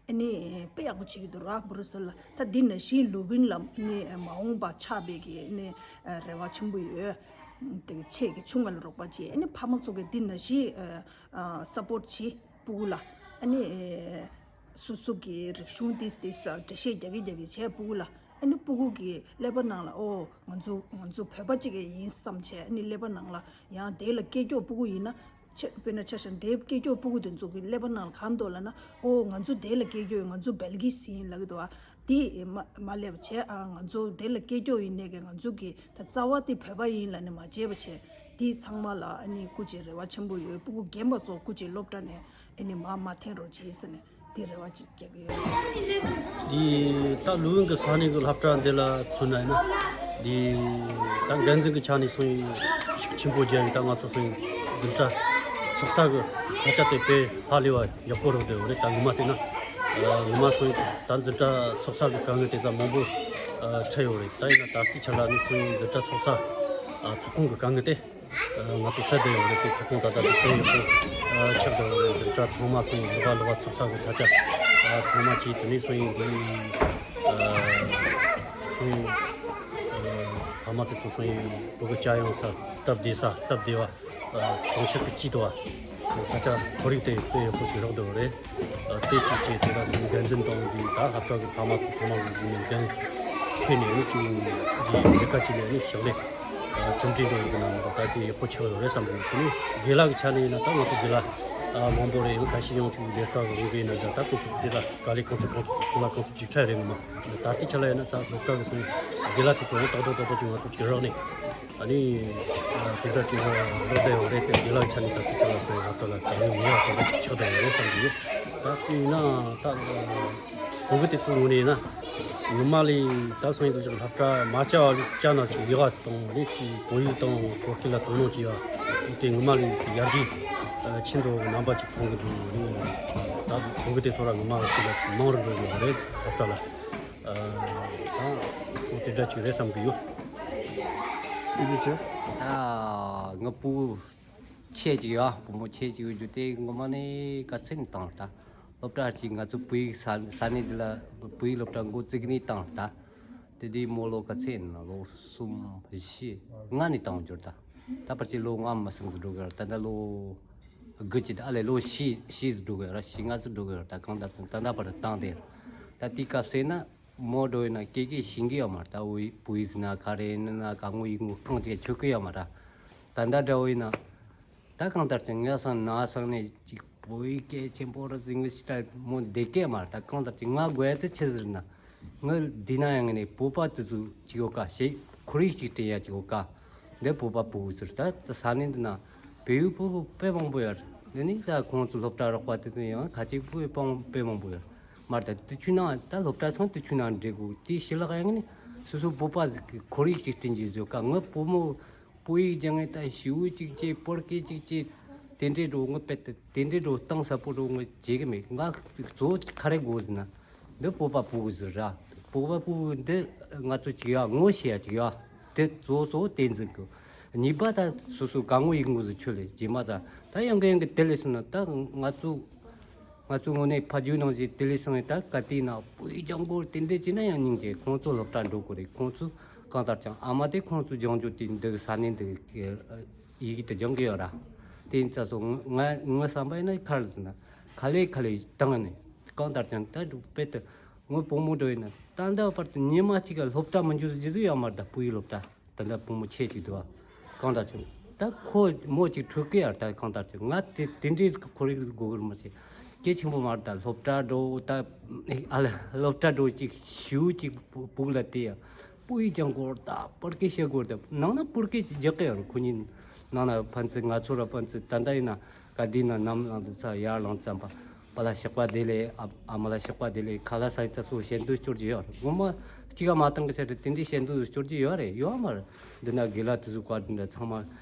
ཨ་ནི་དཔེ་ཡག་པོ་བྱེད་ཀྱི་འདུག་ར་བུ་རུ་སེལ་ལ། ད་འདི་ནང་བཞིན་ལུ་བིན་ལ་ནི་མ་འོངས་པ་ཆགས་པའི་གི་ནི་རེ་བ་ཆེན་པོ་ཡོད། དེ་ཆེད་ཀྱི་ཆུང་བ་ལ་རོགས་པ་བྱེད། ཨ་ནི་ཕ་མ་ཚོ་གི་འདི་ནང་བཞིན་སཔོར་ཊི་བྱེད་སྤུ་གུ་ལ། ཨ་ནི་སོ་སོ་གི་རིག་གཞུང་ཏིས་ཏིས་འགྲེལ་བཤད་རྒྱག་གི་རྒྱག་གི་བྱས་སྤུ་གུ་ལ། ཨ་ནི་སྤུ་གུ་གི་ཀླད་པ་ནང་ལ་ཨོ་ང་ཚོ་ང་ཚོ་བོད་པ་གཅིག་ཡིན་བསམ་བྱས། ཨ་ནི་ཀླད་པ་ནང་ལ་ཡང་དེ་ལ་སྐད་སྐྱོ་སྤུ་གུ་ཡིན་ན། ཆེ་དཔེར་ན་ཆ་བཞག་ན་དེ་སྐད་སྐྱོ་སྤུ་གུ་དེ་ཚོ་གི་ཀླད་པ་ནང་ལ་གང་འདུག་ལབ་ན། ཨོ་ང་ཚོ་དེ་ལ་སྐད་སྐྱོ་ཡོད། ང་ཚོ་སྦེལ་གྱི་ཡིན་ལབ་ཀྱི་འདུག་ཨ། དེ་མ་མ་སླེབས་བྱས། ཨ་ང་ཚོ་དེ་ལ་སྐད་སྐྱོ་ཡིན་ནས་གི་ང་ཚོ་གི་ད་རྩ་བ་དེ་བོད་པ་ཡིན་ལབ་ནས་མ་བརྗེད་པ་བྱས། དེ་ཚང་མ་ལ་ཨ་ནི་སྐུ་མཁྱེན་རེ་བ་ཆེན་པོ་ཡོད། སྤུ་གུ་རྒན་པ་ཚོ་སྐུ་མཁྱེན་སློབ་གྲྭ་ནས་ཨ་ནི་མ་མ་འཐེན་རོགས་བྱེད་ཟེར་ནས། དེ་རེ་བ་ཅིག་རྒྱག་གི་ཡོད། འདི་ད་ལུའུ་ཝིན་གྱི་ས་གནས་ཀྱི་སློབ་གྲྭ་འདི་ལ་མཚོན་ན་ཡིན་ན། འདི་ད་འགན་འཛིན་གྱི་ཆ་ནས་སོང་ཡིན་ཤུགས་ཆེན་པོ་རྒྱག་ཡིན། ད་ང་ཚོ་སོང་ཡིན་འཛིན་གྲྭ་ཚོགས་ས་གི་ས་ཆ་དེ་དཔེ་ཧ་ལས་པ་ཡག་པོ་རེད་འདོད་རེད། ད་ངོ་མ་བལྟས་ན་ངོ་མ་སོང་ཡིན་ད་འཛིན་གྲྭ་ཚོགས་ས་གི་དཀའ་ངལ་དེ་ད་མང་པོ་འཕྲད་ཡོད་རེད། ད་ཡིན་ན་ད་ལྟའི་ཆ་ལ་ནི་སོང་ཡིན་འཛིན་གྲྭ་ཚོགས་ས་ཚོགས་ཁང་གི་དཀའ་ངལ་དེ། ང་ཚོ་སེལ་བསྡད་ཡོད་རེད། དེ་ཚོ་ཁོང་ད་ལྟ་དུས་ཚོད་ཡག་པོ་ཆགས་བསྡད་ཡོད་རེད། འཛིན་གྲྭ་ཚང་མ་སོང་ཡིན་ལོ་བ་ལོ་བ་ཚོགས་ས་གི་ས་ཆ་ཚང་མ་བྱས། དེ་ནས་སོང་ཡིན་འདི་སོང་ཡིན་ཕ་མ་དེ་ཚོ་སོང་ཡིན་བུ་གུ་སྐྱ་ཡོང་ས་སྟབས་བདེ་ས་སྟབས་བདེ་བ་གྲོང་ཁྱེར་གི་དཀྱིལ་དུ་བ་ས་ཆ་ཁོར་ཡུག་དེ་དཔེ་ཡག་པོ་ཞིག་རག་བསྡད་ཡོད་རེད། དེ་གཅིག་བྱས་དེ་ལ་སོང་འགན་འཛིན་དང་འདི་ད་ལྷག་དཀར་གི་ཕ་མ་ཚོ་ཚང་མ་གི་འགན་འཁྱེར་ནས་ནི་ཅིག་འདི་ལས་ཀ་བྱས་ནས་ནི་ཞིང་ལས། ཁྲིམས་སྒྲིག་འགྲོ་ཡི་གི་ནང་ད་ལྟ་དེ་ཡག་པོ་ཆགས་ཡོད་རེད་བསམ་གི་ཡོད། དེ་ནས་དགེ་ལགས་ཀྱི་ཆ་ནས་ཡིན་ན་ད་ང་ཚོ་དགེ་ལགས་མང་པོ་རེད། ཡང་ཁ་ཤས་ཡང་ཅིག་ལས་ཀ་གི་འོང་གི་ཡིན་ན་ད་ད་ཁོ་ཚོ་དེ་ལ་དཀའ་ལས་ཁོང་ཚོ་ཁོང་ཚོ་ཁོང་ལ་ཁོང་ཚོ་ཅིག་ཁྲལ་རེད་ངོ་མ། ད་ལྟའི་ཆ་ལ་ཡིན་ན་ད་ལོ་ཀ་གི་སོང་དགེ་ལགས་དེ་ཚོ་ཡང་ཏག་ཏག་ཏག་ཏག་ཅིག་ང་ཚོ་ཅིག་རག་ནས་ཨ་ནི་དེ་འདྲ་ཅིག་ལོ་ད་ཡོད་རེད་དེ། དགེ་ལགས་ཆ་ནས་ད་ལྟའི་ཆ་ལ་སོང་ད་ལྟ་ལ་དཀའ་ངལ་མི་ཡག་ཅིག་ཅིག་ཆགས་ད་ཡོད་རེད་བསམ་གི་ཡོད། ད་དེ་ཡིན་ན་ད་བུ་གུ་དེ་ཚོ་ངོས་ནས་ཡིན་ན། ངོ་མ་ལས་ད་སང་ཡིན་དུས་ཅིག་སློབ་གྲྭ་མ་བཅར་བ་བཅར་ན་ཅིག་ཡག་ག་དང་ནི་ཅིག་བོད་ཡིག་དང་བོད་སྐད་ལ་དོ་སྣང་བྱེད་ཡ་དེ་ངོ་མ་ལས་ཡར་རྒྱས་ཆེན་པོ་རྣམ་པ་ཅིག་མཐོང་གི་འདུག་ནི། ད་བོད་སྐད་དེ་ཚོ་ར་ངོ་མ་ལས་ཅིག་ལ་མང་རུ་འགྲོ་དགོས་རེད་སློབ་གྲྭ་ལ། ད་ཁོ་དེ་འདྲ་ཅིག་རེད་བསམ་གི་ཡོད། ཨེ་ཅི་ཆེ། ད་ངའི་བུ་ཆེ་ཅིག་ཡོད། བུ་མོ་ཆེ་ཅིག་ཡོད་རྒྱུ་དེ་ངོ་མ་ནས་དཀའ་ཚེགས་ནས་བཏང་ད། སློབ་གྲྭ་ཅིག་ང་ཚོ་བོད་ཡིག་ས་ས་གནས་འདི་ལ་བོད་ཡིག་སློབ་གྲྭ་འགོ་བཙུགས་ནས་བཏང་ད། དེ་དུས་མོ་ལོ་ག་ཚད་ཡིན་ན། ལོ་གསུམ་བཞི་ལྔ་ནས་བཏང་འབྱོར་ད། ད་ཕལ་ཆེར་ལོ་ལྔ་མ་ཟིན་ཙམ་འགྲོ་གི་ཡོད་རེད། ད་ལྟ་ལོ་དགུ་ཅིག་ད་ཨ་ལས་ལོ་བཞི་བཞི་ཙམ་འགྲོ་གི་ཡོད་རེད། བཞི་ལྔ་ཙམ་འགྲོ་གི་ཡོད་རེད། ད་གང་ལྟར་ཀྱང་ད་ལྟ་བར་དུ་བཏང་བསྡད་ཡོད་རེད། ད་དེའི་སྐབས་ཟེར་ན་མོ་འགྲོ་ཡིན་ན་སྐད་སྐད་ཤེས་ཀྱི་ཡོད་མ་རེད། ད་བོད་ཡིག་བོད་ཡིག་ཟེར་ན་ག་རེ་ཡིན་ན་ག་ངོ་ཡིག་ངོ་གང་ཅིག་ཆོད་ཀྱི་ཡོད་མ་རེད། ད་ལྟ་འདྲ་བོ་ཡིན་ན། ད་གང་ལྟར་ཀྱང་ང་སང་ན་སང་ནས་ཅིག་བོད་ཡིག་སྐད་ཆེན་པོ་ར་ཟིང་ངི་ཤི་ཏྲ་མོ་བསྡད་སྐད་མ་རེད། ད་གང་ལྟར་ཀྱང་ང་དགོས་ཡ་དེ་ཆི་ཟེར་ན། ངི་འདི་ན་ཡང་ནས་བོད་པ་དེ་ཚོ་ཅིག་ཡོད་ཀ་ཞེས་ཁོར་ཡུག་ཅིག་སྐྲུན་ཡ་ཅིག་ཡོད་ཀ། འདི་བོད་པ་ཕྲུ་གུ་ཟེར། ད་ད་ས་གནས་འདི་ན་བོད་ཡིག་ཕྲུ་གུ་དཔེ་མང་པོ་ཡོད་རེད། འདི་ནི་ད་ཁོང་ཚོ་སློབ་གྲྭ་རོགས་པ་དེ་ཚོ་ཡང་ཁ་ཅིག་དཔེ་དཔེ་མང་པོ་ཡོད་རེད། མ་རེད། ད་དེ་ཚོའི་ནང་ད་སློབ་གྲྭ་ཚང་དེ་ཚོའི་ནང་འགྲིག་གོ། དེའི་ཕྱི་ལོགས་ཡང་ནི་སོ་སོ་བོད་པ་ཟིག་གི་ཁོར་ཡུག་ཅིག་སྐྲུན་གྱི་ཡོད་ཀ། ངི་བུ་མོ་བོད་ཡིག་སྦྱང་ངེ་ད་ཞུ་ཅིག་ཅེ་པོར་ཀེ་ཅིག་ཅེ་དེ་འདྲའི་འགྲོ་ངེ་པད་དེ་འདྲའི་འགྲོ་གཏིང་ཟབ་པོ་འགྲོ་ངེ་བྱེད་གི་མེད། ང་གཙོ་བོ་ག་རེ་དགོས་ཟེར་ན། འདི་བོད་པ་ཕྲུ་གུ་ཟིག་ར། བོད་པ་ཕྲུ་གུ་འདི་ང་ཚོ་ཅིག་ཡ་ངོ་ཤེས་ཡ་ཅིག་ཡ། དེ་གཙོ་བོ་གཙོ་བོ་དེ་འཛིན་དགོས། གཉིས་པ་ད་སོ་སོ་ག་ངོ་ཡིག་ངོ་ཟིག་ཆོད་ལེ་རྗེས་མ་ད་ད་ཡང་གི་ཡང་གི་དེ་ལས་སོང་ན་ད་ང་ཚོ། ང་ཚོའི་ངོས་ནས་ཕ་རྒྱུད་ནང་བཞིན་དེ་ལས་སང་ད་ག་དུས་ན་བོད་ཡིག་སྦྱང་དགོས་དེ་འདྲ་བྱས་ན་ཡང་སྙིང་རྗེ། ཁོང་ཚོ་སློབ་གྲྭ་འགྲོ་དགོས་རེད། ཁོང་ཚོ་གང་ལྟར་ཀྱང་ཨ་མ་དེ་ཁོང་ཚོ་སྦྱང་རྒྱུ་དེ་འདི་གི་ས་གནས་འདི་གི་ཡི་གེ་དེ་སྦྱང་གི་ཡོད་ར། དེ་ཡིན་ཙང་སོ་ང་ངའི་བསམ་པ་ཡིན་ན་ག་རེ་ཟེར་ན་ག་ལེ་ག་ལེ་བཏང་ནས་གང་ལྟར་ཀྱང་ད་དཔེ་དེ་ངོ་བུ་མོ་འགྲོ་ཡིན་ན་ད་ལྟ་བར་དུ་ཉི་མ་གཅིག་ག་སློབ་གྲྭ་མི་འགྱོ་ཟེར་རྒྱུ་ཟིག་ཡོད་མ་རེད། ད་བོད་ཡིག་སློབ་གྲྭ། ད་ལྟ་བུ་མོ་ཆེ་གཅིག་འདུག་བ། གང་ལྟར་ཀྱང་ད་ཁོ་མོ་གཅིག་ཕྲུ་གུ་ཡར་ད་གང་ལྟར་ཀྱང་ང་དེ་དེ་འདྲའི་ཁོར་ཡུག་དགོས་གི་རེད། མ་ཤེས་སྐད་ཆེན་པོ་མ་རེད། ད་སློབ་གྲྭ་འགྲོ་ད་ཨ་ལ་སློབ་གྲྭ་འགྲོ་གཅིག་ཞུ་གཅིག་བུ་བུ་ལ་དེ་ཡ་བོད་ཡིག་སྦྱང་དགོས་ད་བོད་སྐད་བཤད་དགོས་ད་ནང་ན་བོད་སྐད་ཅིག་རྒྱག་གི་ཡོད་རེད། ཁོ་གཉིས་ནང་ན་ཕན་ཚུན་ང་ཚོ་ར་ཕན་ཚུན་ད་ལྟ་ཡིན་ན། ག་དུས་ན་ནམ་ལངས་དུས་ས་ཡར་ལངས་ཙམ་པ། པ་ལ་ཞོགས་པ་བདེ་ལེགས། ཨ་ཨ་མ་ལ་ཞོགས་པ་བདེ་ལེགས། ཁ་ལག་ཟ་ཙམ་སོ་ཞལ་འདོན་སྐྱོར་གྱི་ཡོད་རེད། ངོ་མ་གཅིག་ག་མ་བཏང་གི་ཆེད་དུ་དེ་འདྲའི་ཞལ་འདོན་སྐྱོར་གྱི་ཡོད་རེད། ཡོད་མ་རེད། འདི་ན་དགེ་ལགས་དེ་ཚོ་བཀའ་དྲིན་འདྲ་ཚང་མ་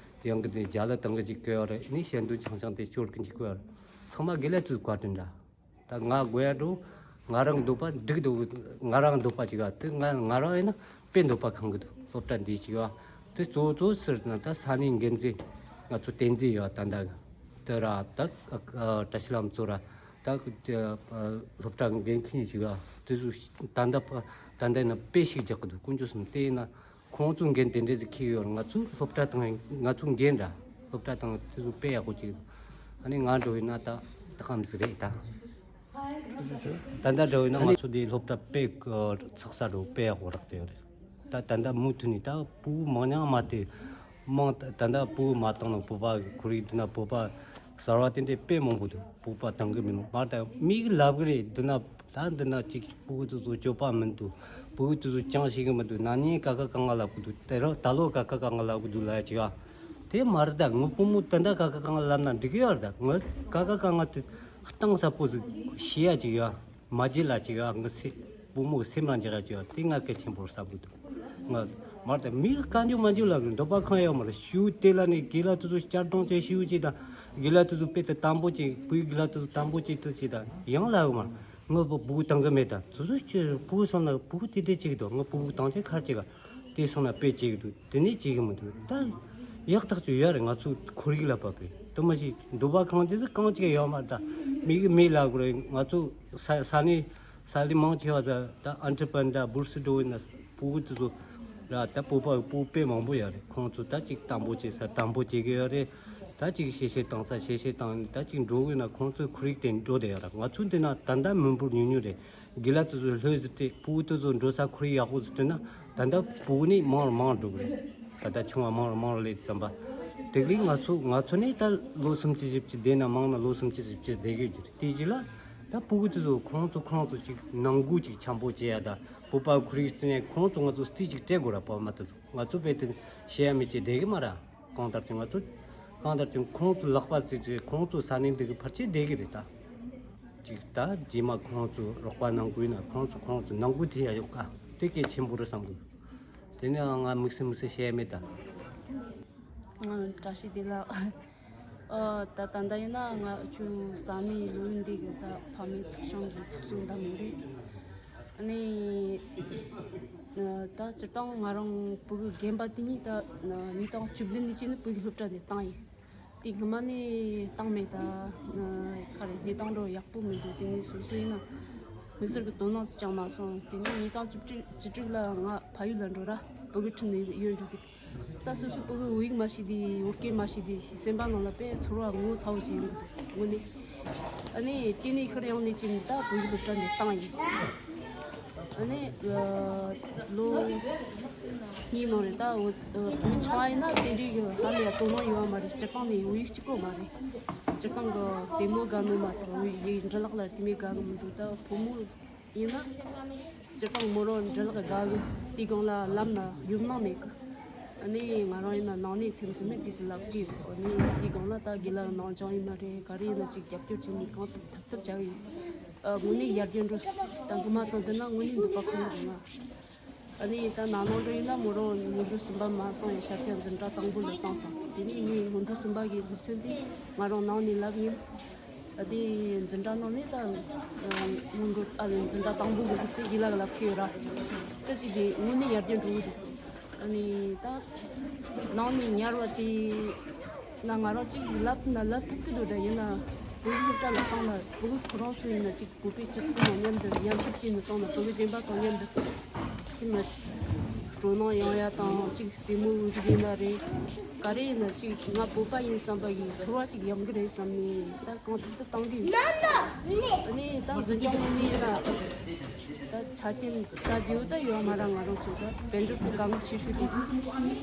ཡང་གི་དེ་རྒྱ་ལ་བཏང་གི་ཅིག་གི་ཡོད་རེད། ནི་ཞལ་འདོན་ཆང་ཆང་དེ་སྐྱོར་གི་ཅིག་གི་ཡོད་རེད། ཚང་མ་དགེ་ལགས་དེ་ཚོ་བཀའ་དྲིན་འདྲ། ད་ང་དགོས་ཡ་འགྲོ། ང་རང་འདོད་པ་འགྲིག་འདུག་ང་རང་འདོད་པ་ཅིག་ཨ་དེ་ང་ང་རང་ཡིན་ན་དཔེ་འདོད་པ་ཁེངས་གི་འདུག་སློབ་གྲྭ་འདི་ཅིག་ཨ་དེ་གཙོ་བོ་གཙོ་བོ་ཟེར་ན་ད་ས་གནས་འགན་འཛིན་ང་ཚོ་བསྟན་འཛིན་ཡོད་ད་ལྟ་གི་དེ་ར་ད་བཀྲ་ཤིས་ལྷ་མོ་ཚོ་ར་ད་སློབ་གྲྭ་འགན་འཁྱེར་ཅིག་ཨ་དེ་ཚོ་ད་ལྟ་ད་ལྟ་ཡིན་ན་དཔེ་ཞིག་རྒྱག་གི་འདུག་དཀོན་མཆོག་གསུམ་དེ་ཡིན་ན། ཁོང་ཚོ་འགན་དེ་འདྲ་ཟིག་འཁྱེར་ཡོད་རེད། ང་ཚོ་སློབ་གྲྭ་དང་ང་ཚོ་འགན་འདྲ། སློབ་གྲྭ་དང་དེ་ཚོ་དཔེ་ཡག་པོ་ཅིག་ཨ་ནི་ང་འགྲོ་ཡིན་ན་ད་ད་གམ་ཟིག་རེད་ད། ད་ལྟ་འགྲོ་ཡིན་ན་ང་ཚོ་དེ་སློབ་གྲྭ་དཔེ་ཚགས་ས་འགྲོ་དཔེ་ཡག་པོ་རག་དེ་ཡོད་རེད། ད་ད་ལྟ་མུ་མཐུད་ནས་ད་ཕྲུ་གུ་མང་ཉུང་མ་དེ་མང་ད་ད་ལྟ་ཕྲུ་གུ་མ་བཏང་ན་བོད་པ་གི་ཁོར་ཡུག་འདི་ན་བོད་པ་གསར་བ་དེ་འདྲའི་དཔེ་མང་པོ་འདུག་བོད་པ་བཏང་གི་མི་འདུག་མ་ད་མིག་ལབ་གི་རེད་འདི་ན། ད་འདི་ན་ཅིག་ཕྲུ་གུ་དེ་ཚོ་སྤྱོད་པ་མི་འདུག་ཕྲུ་གུ་དེ་ཚོ་ཅང་ཤེས་གི་མི་འདུག་ན་ནིང་ཀ་ཁ་ག་ང་ལབ་གི་འདུག་དེ་རིང་ད་ལོ་ཀ་ཁ་ག་ང་ལབ་གི་འདུག་ལབ་ཡ་ཅིག་ཨ། དེ་མ་རེད་ད། ངའི་བུ་མོ་ད་ལྟ་ཀ་ཁ་ག་ང་ལབ་ན་འགྲིག་གི་ཡོད་རེད་ད། ངའི་ཀ་ཁ་ག་ང་དེ་གཏིང་ཟབ་པོ་ཟིག་ཤེས་ཡ་ཅིག་ཡོད། མ་བརྗེད་ལ་ཅིག་ཡོད། ངའི་སེ་བུ་མོ་གི་སེམས་ལ་འཇགས་ཡ་ཅིག་ཡོད། དེ་ང་གལ་ཆེན་པོ་རེད་བསམ་གི་འདུག་ང་མ་རེད་ད། མིའི་བཀའ་འགྱུར་མ་འགྱུར་ལབ་གི་འདོད་པ་ཁེངས་ཡོད་མ་རེད། ཞུ་དེ་ལ་ནི་དགེ་ལགས་དེ་ཚོ་བསྐྱར་གཏོང་བྱས་ཞུ་ཅིག་དང་། དགེ་ལགས་དེ་ཚོ་དཔེ་དེ་དམ་པོ་ཅིག་བུའི་དགེ་ལགས་དེ་ཚོ་དམ་པོ་ཅིག་དེ་ཅིག་དང་ཡང་ལབ་ཡོད་མ་རེད། ངའི་བུ་བུ་བཏང་གི་མེད་ད། སོ་སོ་ཁྱོད་བུ་སོང་ན་བུ་དེ་དེ་གཅིག་དང་ངའི་བུ་བུ་བཏང་ཆེད་ཁར་གཅིག་ག་དེ་སོང་ན་དཔེ་གཅིག་འདུག་དེ་ནས་གཅིག་གི་མི་འདུག་ད་ཡག་ཐག་ཆོད་ཡོད་རེད། ང་ཚོ་ཁོར་ཡུག་ལ་བབས་པའི་དུ་མ་ཞིག་འདོད་པ་ཁེངས་ཅི་ཟིག་གང་གཅིག་ཡོད་མ་རེད་ད། མི་གི་མི་ལ་གོ་རེད། ང་ཚོ་ས་ས་ནས་ས་ལི་མང་ཆེ་བ་ད་ད་ཨན་ཁྲི་པན་ད་བུར་སི་འགྲོ་ཡིན་ན་བུ་གུ་དེ་ཚོ་ར་ད་བོད་པ་བུ་དཔེ་མང་པོ་ཡོད་རེད། ཁོང་ཚོ་ད་ཅིག་དམ་པོ་བྱེད་ས་དམ་པོ་བྱེད་གི་ཡོད་རེད། ད་ཅིག་ཤེས་བྱེད་བཏང་ས་ཤེས་བྱེད་བཏང་ནས་ད་ཅིག་འགྲོ་གི་ན་ཁོང་ཚོའི་ཁོར་ཡུག་དེ་འགྲོ་བསྡད་ཡོད་ར། ང་ཚོ་འདི་ན་ད་ལྟ་མི་འབོར་ཉུང་ཉུང་རེད། དགེ་ལགས་དེ་ཚོ་ལྷོད་ཟིག་སྤྲད། ཕྲུ་གུ་དེ་ཚོ་འགྲོ་ས་ཁོར་ཡུག་ཡག་པོ་ཟིག་སྤྲད་ན་ད་ལྟ་བུ་ནི་མང་རུ་མང་རུ་འགྲོ་གི་རེད། ད་ལྟ་ཆུང་བ་མང་རུ་མང་རུ་སླེབས་ཙམ་པ། དེ་ག་ལས་ང་ཚོ་ང་ཚོ་ནི་ད་ལོ་སུམ་ཅུ་བཞི་བཅུ་བསྡད་ན་མང་ན་ལོ་སུམ་ཅུ་བཞི་བཅུ་བསྡད་གི་ཡོད་རྒྱུ་རེད། དེ་རྗེས་ལ་ད་ཕྲུ་གུ་དེ་ཚོ་ཁོང་ཚོ་ཁོང་ཚོ་ཅིག་ནང་ཁུལ་ཅིག་འཆམ་པོ་བྱེད་ཡ་ད་བོད་པ་ཁོར་ཡུག་བརྩི་ནས་ཁོང་ཚོ་ང་ཚོ་རྩིས་ཅིག་སྤྲད་དགོས་ར། བོད་མ་དེ་ཚོ་ང་ཚོ་དཔེ་དེ་བཤད་ཡ་མེད་ཅེས་བསྡད་གི་མ་ར། གང་ལྟར་ཅིག་ང་ཚོ་གང་ལྟར་ཅིག་ཁོང་ཚོ་ལག་པ་བརྩིས་ཏེ་ཁོང་ཚོ་ས་གནས་འདི་གི་ཕར་ཆེར་བསྡད་གི་རེད་ད། ཅིག་ད་རྗེས་མ་ཁོང་ཚོ་རོགས་པ་གནང་དགོས་ན་ཁོང་ཚོ་ཁོང་ཚོ་ནང་ཁུལ་དེ་ཡ་ཡོད་ཀ། དེ་གལ་ཆེན་པོ་རེད་བསམ་གི། དེ་ནས་ང་དམིགས་བསལ་དམིགས་བསལ་བཤད་ཡ་མེད་ད། ཨ། བཀྲ་ཤིས་བདེ་ལེགས། ཨ། ད་ད་ལྟ་ཡིན་ན་ང་ཆུ་ས་མི་ལོ་ཡིན་འདི་གི་ད་ཕ་མའི་ཚོགས་ཆུང་གི་ཚོགས་གཙོ་འདེམས་ཡོད་རེད། ཨ་ནི་ད་སྤྱིར་བཏང་ང་རང་བུ་གུ་རྒན་པ་དེ་གཉིས་ད་ཉིས་སྟོང་བཅུ་བདུན་ནས་བྱས་ནས་བུ་གུ་སློབ་གྲྭ་ནས་བཏང་ཡིན། དེ་སྔ་མ་ནས་བཏང་མེད་ད། ག་རེ་གནས་སྟངས་འགྲོ་ཡག་པོ་མི་འདུག་དེ་ནས་སོ་སོ་ཡིན་ན། དམིགས་བསལ་གྱི་དོ་སྣང་ཅང་མ་སོང་། དེ་ནས་ཉིས་སྟོང་བཅུ་དྲུག་བཅུ་དྲུག་ལ་ང་ཕ་ཡུལ་ལ་འགྲོ་ར། ཕྲུ་གུ་ཁྲིད་ནས་ཡོད་འགྲོ་དུས། ད་སོ་སོའི་ཕྲུ་གུ་བོད་ཡིག་མ་ཤེས་དུས། བོད་སྐད་མ་ཤེས་དུས། སེམས་པ་ནང་ལ་དཔེ་ཚོར་བ་ངོ་ཚ་བོ་ཞིག་ཡོང་གི་འདུག་དངོས་གནས། ཨ་ནི་དེ་ནས་ཁྱེར་ཡོང་ནས་ཅིག་ད་བོད་ཡིག་སློབ་གྲྭ་ནས་བཏང་ཡིན། ཨ་ནི་ལོ་གཉིས་ནང་རེད། ད་བོད་ངའི་ཆུང་བ་ཡིན་ན་དེ་འདྲའི་གི་ཧ་ལས་དོ་སྣང་ཡོད་པ་མ་རེད། སྤྱིར་བཏང་ནས་བོད་ཡིག་གཅིག་པོ་མ་རེད། སྤྱིར་བཏང་གི་རྩེད་མོ་དགའ་ནོ་མ་གཏོགས་བོད་ཡིག་འབྲི་ཀློག་ལ་དེ་མོ་དགའ་གི་མི་འདུག་ད་བུ་མོ་ཡིན་ན་སྤྱིར་བཏང་མོ་རང་འབྲི་ཀློག་དགའ་གི། དེའི་སྒང་ལ་ལབ་ན་ཡུལ་སྣང་མེད་གི། ཨ་ནི་ང་རང་ཡིན་ན་ནང་ནས་ཚེམ་ཚེམ་མེད་དུས་སུ་ལབ་གི་ཡོད། ཨ་ནི་དེའི་སྒང་ལ་ད་དགེ་ལགས་ནང་སྦྱོང་ཡིན་ན་རེད། ག་རེ་ཡིན་ན་ཅིག་རྒྱབ་སྐྱོར་བྱས་ནས་གང་ཐུབ་ཐུབ་བྱ་གི་ཡོད། ཨ་དངོས་གནས་ཡར་རྒྱས་འགྲོ་ད་སྔོན་མ་དང་བསྡུར་ན་དངོས་གནས་འདོད་པ་ཁེངས་འདུག་ང་། ཨ་ནི་ད་ནང་ནང་འགྲོ་ཡིན་ན་མོ་རང་སྔོན་འགྲོ་གསུམ་པ་མ་སོང་ཡང་ཤར་ཁྱབ་འཛིན་གྲྭ་དང་པོ་ལ་བཏང་སོང་། དེ་ནས་ངའི་སྔོན་འགྲོ་གསུམ་པ་གི་སློབ་ཚན་དེ་ང་རང་ནང་ནས་ལབ་ཡིན། ཨ་དེ་འཛིན་གྲྭ་ནང་ནས་ད་སྔོན་འགྲོ་ཨ་འཛིན་གྲྭ་དང་པོ་གི་སློབ་ཚན་དགེ་ལགས་ལབ་ཀྱི་ཡོད་ར། ད་ཅིག་དེ་དངོས་གནས་ཡར་རྒྱས་འགྲོ་གི་འདུག་ཨ་ནི་ད་ནང་ནས་ཉར་བ་དེ་ན་ང་རང་ཅིག་ལབ་ན་ལབ་ཐུབ་ཀྱི་འདུག་ར། ཡིན་ན་བོད་ཡིག་སློབ་གྲྭ་ལ་བཏང་ན་ཕྲུ་གུ་ཁོ་རང་ཚོ་ཡིན་ན་ཅིག་བོད་པའི་སྤྱི་ཚོགས་ནང་མཉམ་དུ་མཉམ་ཞུགས་བྱས་ནས་སོང་ན་ཕྲུ་གུ་གཞན་པ་དང་མཉམ་དུ་ཅིག་ན་སྤྲོ་སྣང་ཡོང་ཡ་དང་ཅིག་རྩེད་མོ་འགྲིག་ཡིན་ན་རེད། ག་རེ་ཡིན་ན་ཅིག་ང་བོད་པ་ཡིན་བསམ་པ་གི་ཚོར་བ་ཅིག་ཡོང་གི་རེད་བསམ་ནས་ད་གང་ཐུབ་ཐུབ་བཏང་གི་ཡོད། ཨ་ནི་ད་འཛིན་སྐྱོང་ངོས་ནས་ཡིན་ན་ད་ཆ་རྐྱེན་ད་རྒྱུ་ད་ཡོད་མ་ར། ང་རང་ཚོ་ད་དཔལ་འབྱོར་གྱི་དཀའ་ངལ་ཆེ་ཤོས་དེ་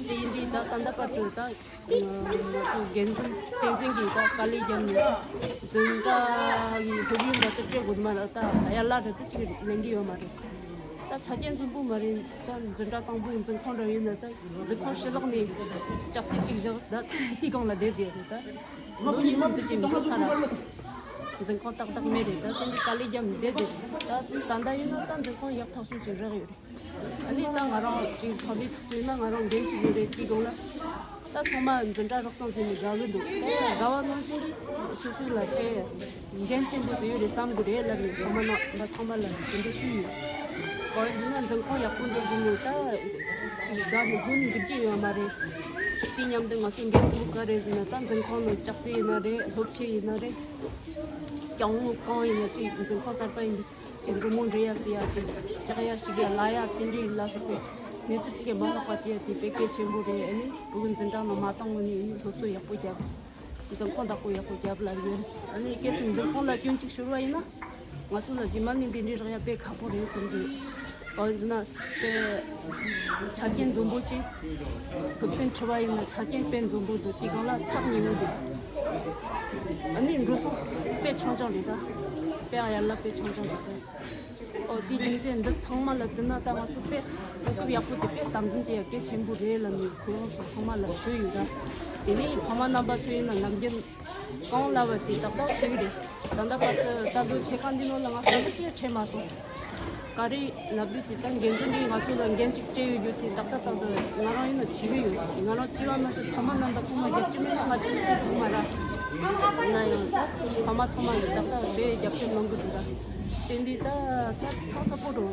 དེ་ཡིན་དུས་ད་ད་ལྟ་བར་དུ་ད། ང་ཚོ་འགན་འཛིན་བསྟན་འཛིན་གྱིས་ད་དཀའ་ལས་བརྒྱབ་ནས་འཛིན་གྲྭ་གི་སློབ་ཡོན་ལ་དེབ་སྤྲད་དགོས་མ་རེད། ད་ཡར་ལ་རེད་དེ་ཅིག་ལེན་གྱི་ཡོད་མ་རེད། ད་ཆ་རྐྱེན་འཛོམས་པོ་མ་རེད། ད་འཛིན་གྲྭ་དང་པོའི་འཛིན་ཁང་འདྲ་ཡིན་ན་ད་འཛིན་ཁང་ཕྱི་ལོགས་ནས་ལྕགས་རྩི་ཅིག་བཞག་ད་དེའི་སྒང་ལ་བསྡད་བསྡད་རེད། ད་ལོ་གཉིས་གསུམ་དུ་ཅིག་འགྲོ་ཚར་ར། འཛིན་ཁང་ཏག་ཏག་མེད་རེད། ད་དེ་འདྲའི་དཀའ་ལས་བརྒྱབ་ནས་བསྡད་བསྡད་རེད། ད་ད་ལྟ་ཡིན་ན་ད་འཛིན་ཁང་ཡག་ཐག་ཆོད་ཅིག་རག་ཡོད་རེད། ཨ་ནི་ད་ང་རང་ཅིག་ཕ་མའི་ཚགས་ཚུད་ན་ང་རང་འགན་ཅིག་ཡོད་རེད། དེའི་སྒང་ལ་ད་ཚང་མ་འཛིན་གྲྭ་རག་སོང་ཟེར་ནས་དགའ་གི་འདུག་ད་དགའ་བ་ནང་བཞིན་གྱི་སོ་སོ་ལ་དེ་འགན་ཆེན་པོ་ཟིག་ཡོད་རེད་བསམ་གི་རེད་ལབ་ནས་ཕ་མ་རྣམ་པ་ཚང་མ་ལ་དེ་འདྲ་ཞུས་ཡོད། གང་ཡིན་ཟེར་ན་འཛིན་ཁང་ཡག་པོ་འདུག་ཟེར་ནས་ད་ཅིག་དགའ་ནས་ཧུན་འགྲིག་གི་ཡོད་མ་རེད། དེ་མཉམ་དུ་ང་ཚོའི་འགན་ཁུར་ག་རེ་ཟེར་ན་ད་འཛིན་ཁང་ནང་ལྕགས་རྩི་ཡིན་ན་རེད། སློབ་ཆས་ཡིན་ན་རེད། གྱང་ངོས་གང་ཡིན་ན་ཅིག་འཛིན་ཁང་གསར་པ་ཡིན་དུས། ཅིག་འབྲི་མོ་འབྲི་ཡ་ཟེར་ཡ་ཅིག་ལྕགས་ཡ་ཞིག་ཡ་ལ་ཡ་དེ་འདྲའི་ལ་སོགས་པའི་གནས་ཚུལ་ཅིག་གི་མ་ལྷག་པ་བྱས་ཡ་དེ་དཔེ་གལ་ཆེན་པོ་རེད། ཨ་ནི་ཕྲུ་གུ་འཛིན་གྲྭ་ནང་མ་བཏང་སྔོན་ནས་ཨ་ནི་སློབ་གསོ་ཡག་པོ་བརྒྱབ། འཛིན་ཁང་བདག་པོ་ཡག་པོ་བརྒྱབ་ལབ་ཡོད། ཨ་ནི་གལ་སྲིད་འཛིན་ཁང་ལ་སྐྱོན་ཅིག་ཤོར་བ་ཡིན་ན་ང་ཚོ་ལ་རྗེས་མ་ནས་འདི་འདྲའི་རག་ཡ་དཔེ་ཁག་པོ་རེད་བསམ་གི། གང་ཡིན་ཟེར་ན་དཔེ་ཆ་རྐྱེན་འཛོམས་པོ་ཅིག་སློབ་ཚན་ཁྲིད་པ་ཡིན་ན་ཆ་རྐྱེན་དཔེ་འཛོམས་པོ་འདུག་དེ་སྒང་ལ་ཐག་ཉེ་བོ་འདུག་ཨ་ནི་འགྲོ་སོང་དཔེ་ཆུང་ཆུང་རེད་ད། དཔེ་ཨ་ཡར་ལ་དཔེ་ཆུང་ཆུང་རེད་ད། ཨོ་དེའི་རྒྱུ་མཚན་འདི་ཚང་མ་ལ་བསྡུར་ན་ད་ང་ཚོ་དཔེ་གོ་སྐབས་ཡག་པོ་དེ་དཔེ་དམ་འཛིན་བྱེད་ཡ་གལ་ཆེན་པོ་རེད་ལབ་ནས་ཁོ་རང་ཚོ་ཚང་མ་ལ་ཞུས་ཡོད་ད། དེ་ནས་ཕ་མ་རྣམ་པ་ཚོ་ཡིན་ན་ནམ་རྒྱུན་གང་ལབ་པ་དེ་ཏག་ཏག་བྱེད་ཀྱི་རེད། ད་ལྟ་བར་དུ་ད་ལོ་ཕྱེད་ཀ་འདི་ནང་ལ་ང་ལྟ་བུ་ཅིག་འཕྲད་མ་སོང་། ག་རེ་ལབ་དུས་དེ་ལྟར་འགན་འཛིན་གྱིས་ང་ཚོ་ལ་འགན་ཅིག་སྤྲད་ཡོད་རྒྱུ་དེ་ཏག་ཏག་ཏག་ཏག་ང་རང་ཡིན་ན་བྱེད་ཀྱི་ཡོད། ང་རང་བྱས་པ་མ་ཟད་ཕ་མ་རྣམ་པ་ཚང་མ་རྒྱབ་སྐྱོར་མེད་ན་ང་ཅིག་བྱེད་ཐུབ་མ་རེད། ཡིན་ན་ཡང་ད་ཕ་མ་ཚང་མ་གིས་ཏག་ཏག་དཔེ་རྒྱབ་སྐྱོར་གནང་གི་འདུག་ད། དེ་འདི་ད་ད་ཚགས་ཚ་པོ་འགྲོ་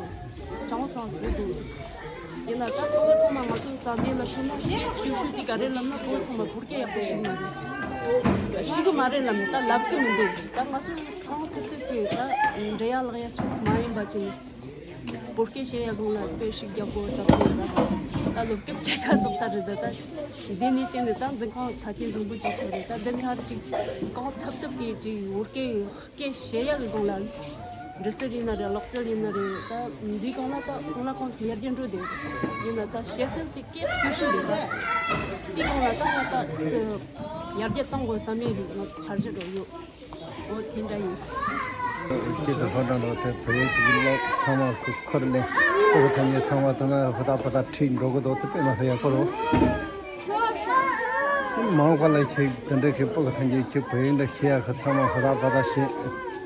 བྱུང་སོང་ཟེར་འདུག་ཡིན་ན་ད་ཕྲུ་གུ་ཚང་མ་ང་ཚོ་ས་གནས་ལ་ཤོད་ན་ཤུགས་ཤུགས་ཤུགས་ཀྱིས་ག་རེ་ལབ་ན་ཕྲུ་གུ་ཚང་མ་བོད་སྐད་ཡག་པོ་ཤེས་མ་རེད། ཤེས་གི་མ་རེད་ལབ་ད་ལབ་གི་མི་འདུག་ད་ང་ཚོ་གང་ཐུབ་ཐུབ་ཀྱིས་ད་འབྲི་ཡག་ལག་ཡག་ཆུང་མ་ཡིན་པ་ཅིག་བོད་སྐད་བཤད་ཡག་སྒང་ལ་དཔེ་ཤུགས་རྒྱག་དགོས་བསམ་གི་ཡོད་ད། ད་སློབ་སྐབས་ཕྱེད་ཀ་རྫོགས་ཚར་རེད་ད། ད་འདི་ནས་བྱས་ནས་ད་འཛིན་ཁང་ཆ་རྐྱེན་འཛོམས་པོ་ཅིག་ཆགས་རེད། ད་འདི་ནས་ཧར་ཅིག་གང་ཐུབ་ཐུབ་ཀྱིས་ཅིག་བོད་སྐད་སྐད་བཤད་ཡག་གི་སྒང་ལ་འབྲི་རྩལ་ཡིན་ན་རེད། ཀློག་རྩལ་ཡིན་ན་རེད། ད་འདིའི་སྒང་ལ་ད་གང་ལ་གང་འཚམ་ཡར་རྒྱས་འགྲོ་བསྡད་ཡོད། ཡིན་ན་ད་བཤད་རྩལ་དེ་སྐད་སྐྱོ་ཤོས་རེད་ད། དེའི་སྒང་ལ་ད་ང་ད་ཡར་རྒྱས་གཏོང་དགོས་བསམ་ཡས་ཀྱི་ང་ཚོ་འཆར་གཞི་འདྲ་ཡོད། འོ་དེ་འདྲ་ཡིན། སྐྱིད་དང་ལྷོ་བྲང་འགྲོ་དེ་བོད་ཡིག་གི་ཀློག་ཚང་མ་ཁུར་ལེན། སྤུ་གུ་ཐམས་ཅད་ཚང་མ་ད་ན་ཧུར་ཐག་པ་ད་ཁྲིད་འགྲོ་གི་འདུག་དེ་དཔེ་མ་སྲིད་ཡག་པོ་རེད། མང་བ་ལ་ཁྱེད་དེ་འདྲའི་ཁྱེད་སྤུ་གུ་ཐམས་ཅད་ཁྱེད་བོད་ཡིག་འདྲ་ཤེས་ཡག་གི་ཚང་མ་ཧུར་ཐག་པ་ད་བྱེད།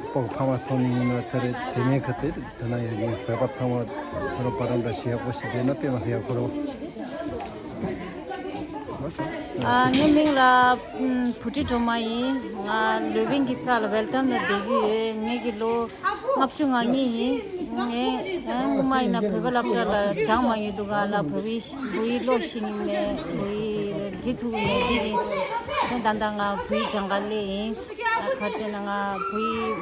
སྤུ་གུ་ཕ་མ་ཚང་མ་ཡིན་ན་དེ་རེད། དེ་ནས་ཁ་དེ་དེ་ན་ཡོད་ངེས་བོད་པ་ཚང་མ་ཧུར་པ་རམ་འདྲ་ཤེས་ཡག་པོ་ཞིག་བསྡད་ན་དཔེ་མ་སྲིད་ཡག་པོ་རེད། ཨ། ངའི་མིང་ལ་ཨམ་བུ་ཁྲིད་སྒྲོལ་མ་ཡིན། ང་ལུས་ཕུང་གི་རྩ་ལ་ཝེལ་ཀམ་ལ་བསྡད་ཀྱི་ཡོད། ངེད་ཀྱི་ལོ་ལྔ་བཅུ་ང་གཉིས་ཡིན། ངས་སྔོན་མ་ཡིན་ན་བོད་པ་སློབ་གྲྭ་ལ་སྦྱངས་མ་ཡོད་འདུག་ང་ལ་བོད་ཡིག་བོད་ཡིག་ཀློག་ཤེས་ཀྱི་མེད། བོད་ཡིག་འབྲི་ཐུབ་ཀྱི་མེད། འདི་ནི་ད་ལྟ་ང་བོད་ཡིག་སྦྱང་ག་སླེབས་ཡིན། ག་རེ་བྱས་ན་ང་བོད་ཡིག་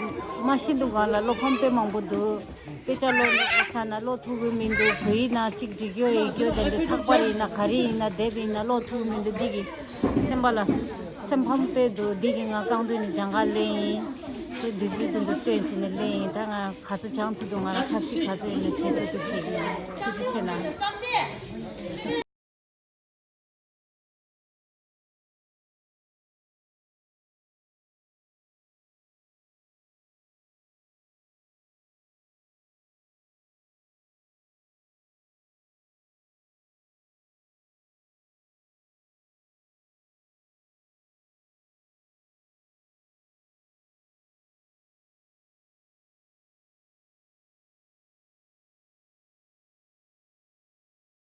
མ་ཤེས་འདུག་ག་ལ་ཀློག་ཁོམ་དཔེ་མང་པོ་འདུག་དཔེ་ཆ་ཀློག་ནས་ས་ན་ཀློག་ཐུབ་ཀྱི་མི་འདུག་བོད་ཡིག་ནང་གཅིག་འབྲི་རྒྱུ་ཡིག་རྒྱུ་དེ་འདྲ་ཚགས་པར་ཡིན་ན་ག་རེ་ཡིན་ན་དེབ་ཡིན་ན་ཀློག་ཐུབ་ཀྱི་མི་འདུག་འདི་གི་སེམས་པ་ལ་སེམས་ཕམ་དཔེ་འདུག་འདི་གི་ང་རྐང་འདུས་ནས་སྦྱང་ག་སླེབས་ཡིན། དེ་འདི་ཚོའི་དོན་དུ་སྟོན་བྱས་ནས་སླེབས་ཡིན། ད་ང་ག་ཚོད་སྦྱང་ཐུབ་འདུག་ང་རང་ཐབས་ཤེས་ག་ཚོད་ཡིན་ན་བྱེད་ཐུབ་ཐུབ་བྱེད་ཀྱི་ཡིན། ཐུགས་རྗེ་ཆེ་གནང་།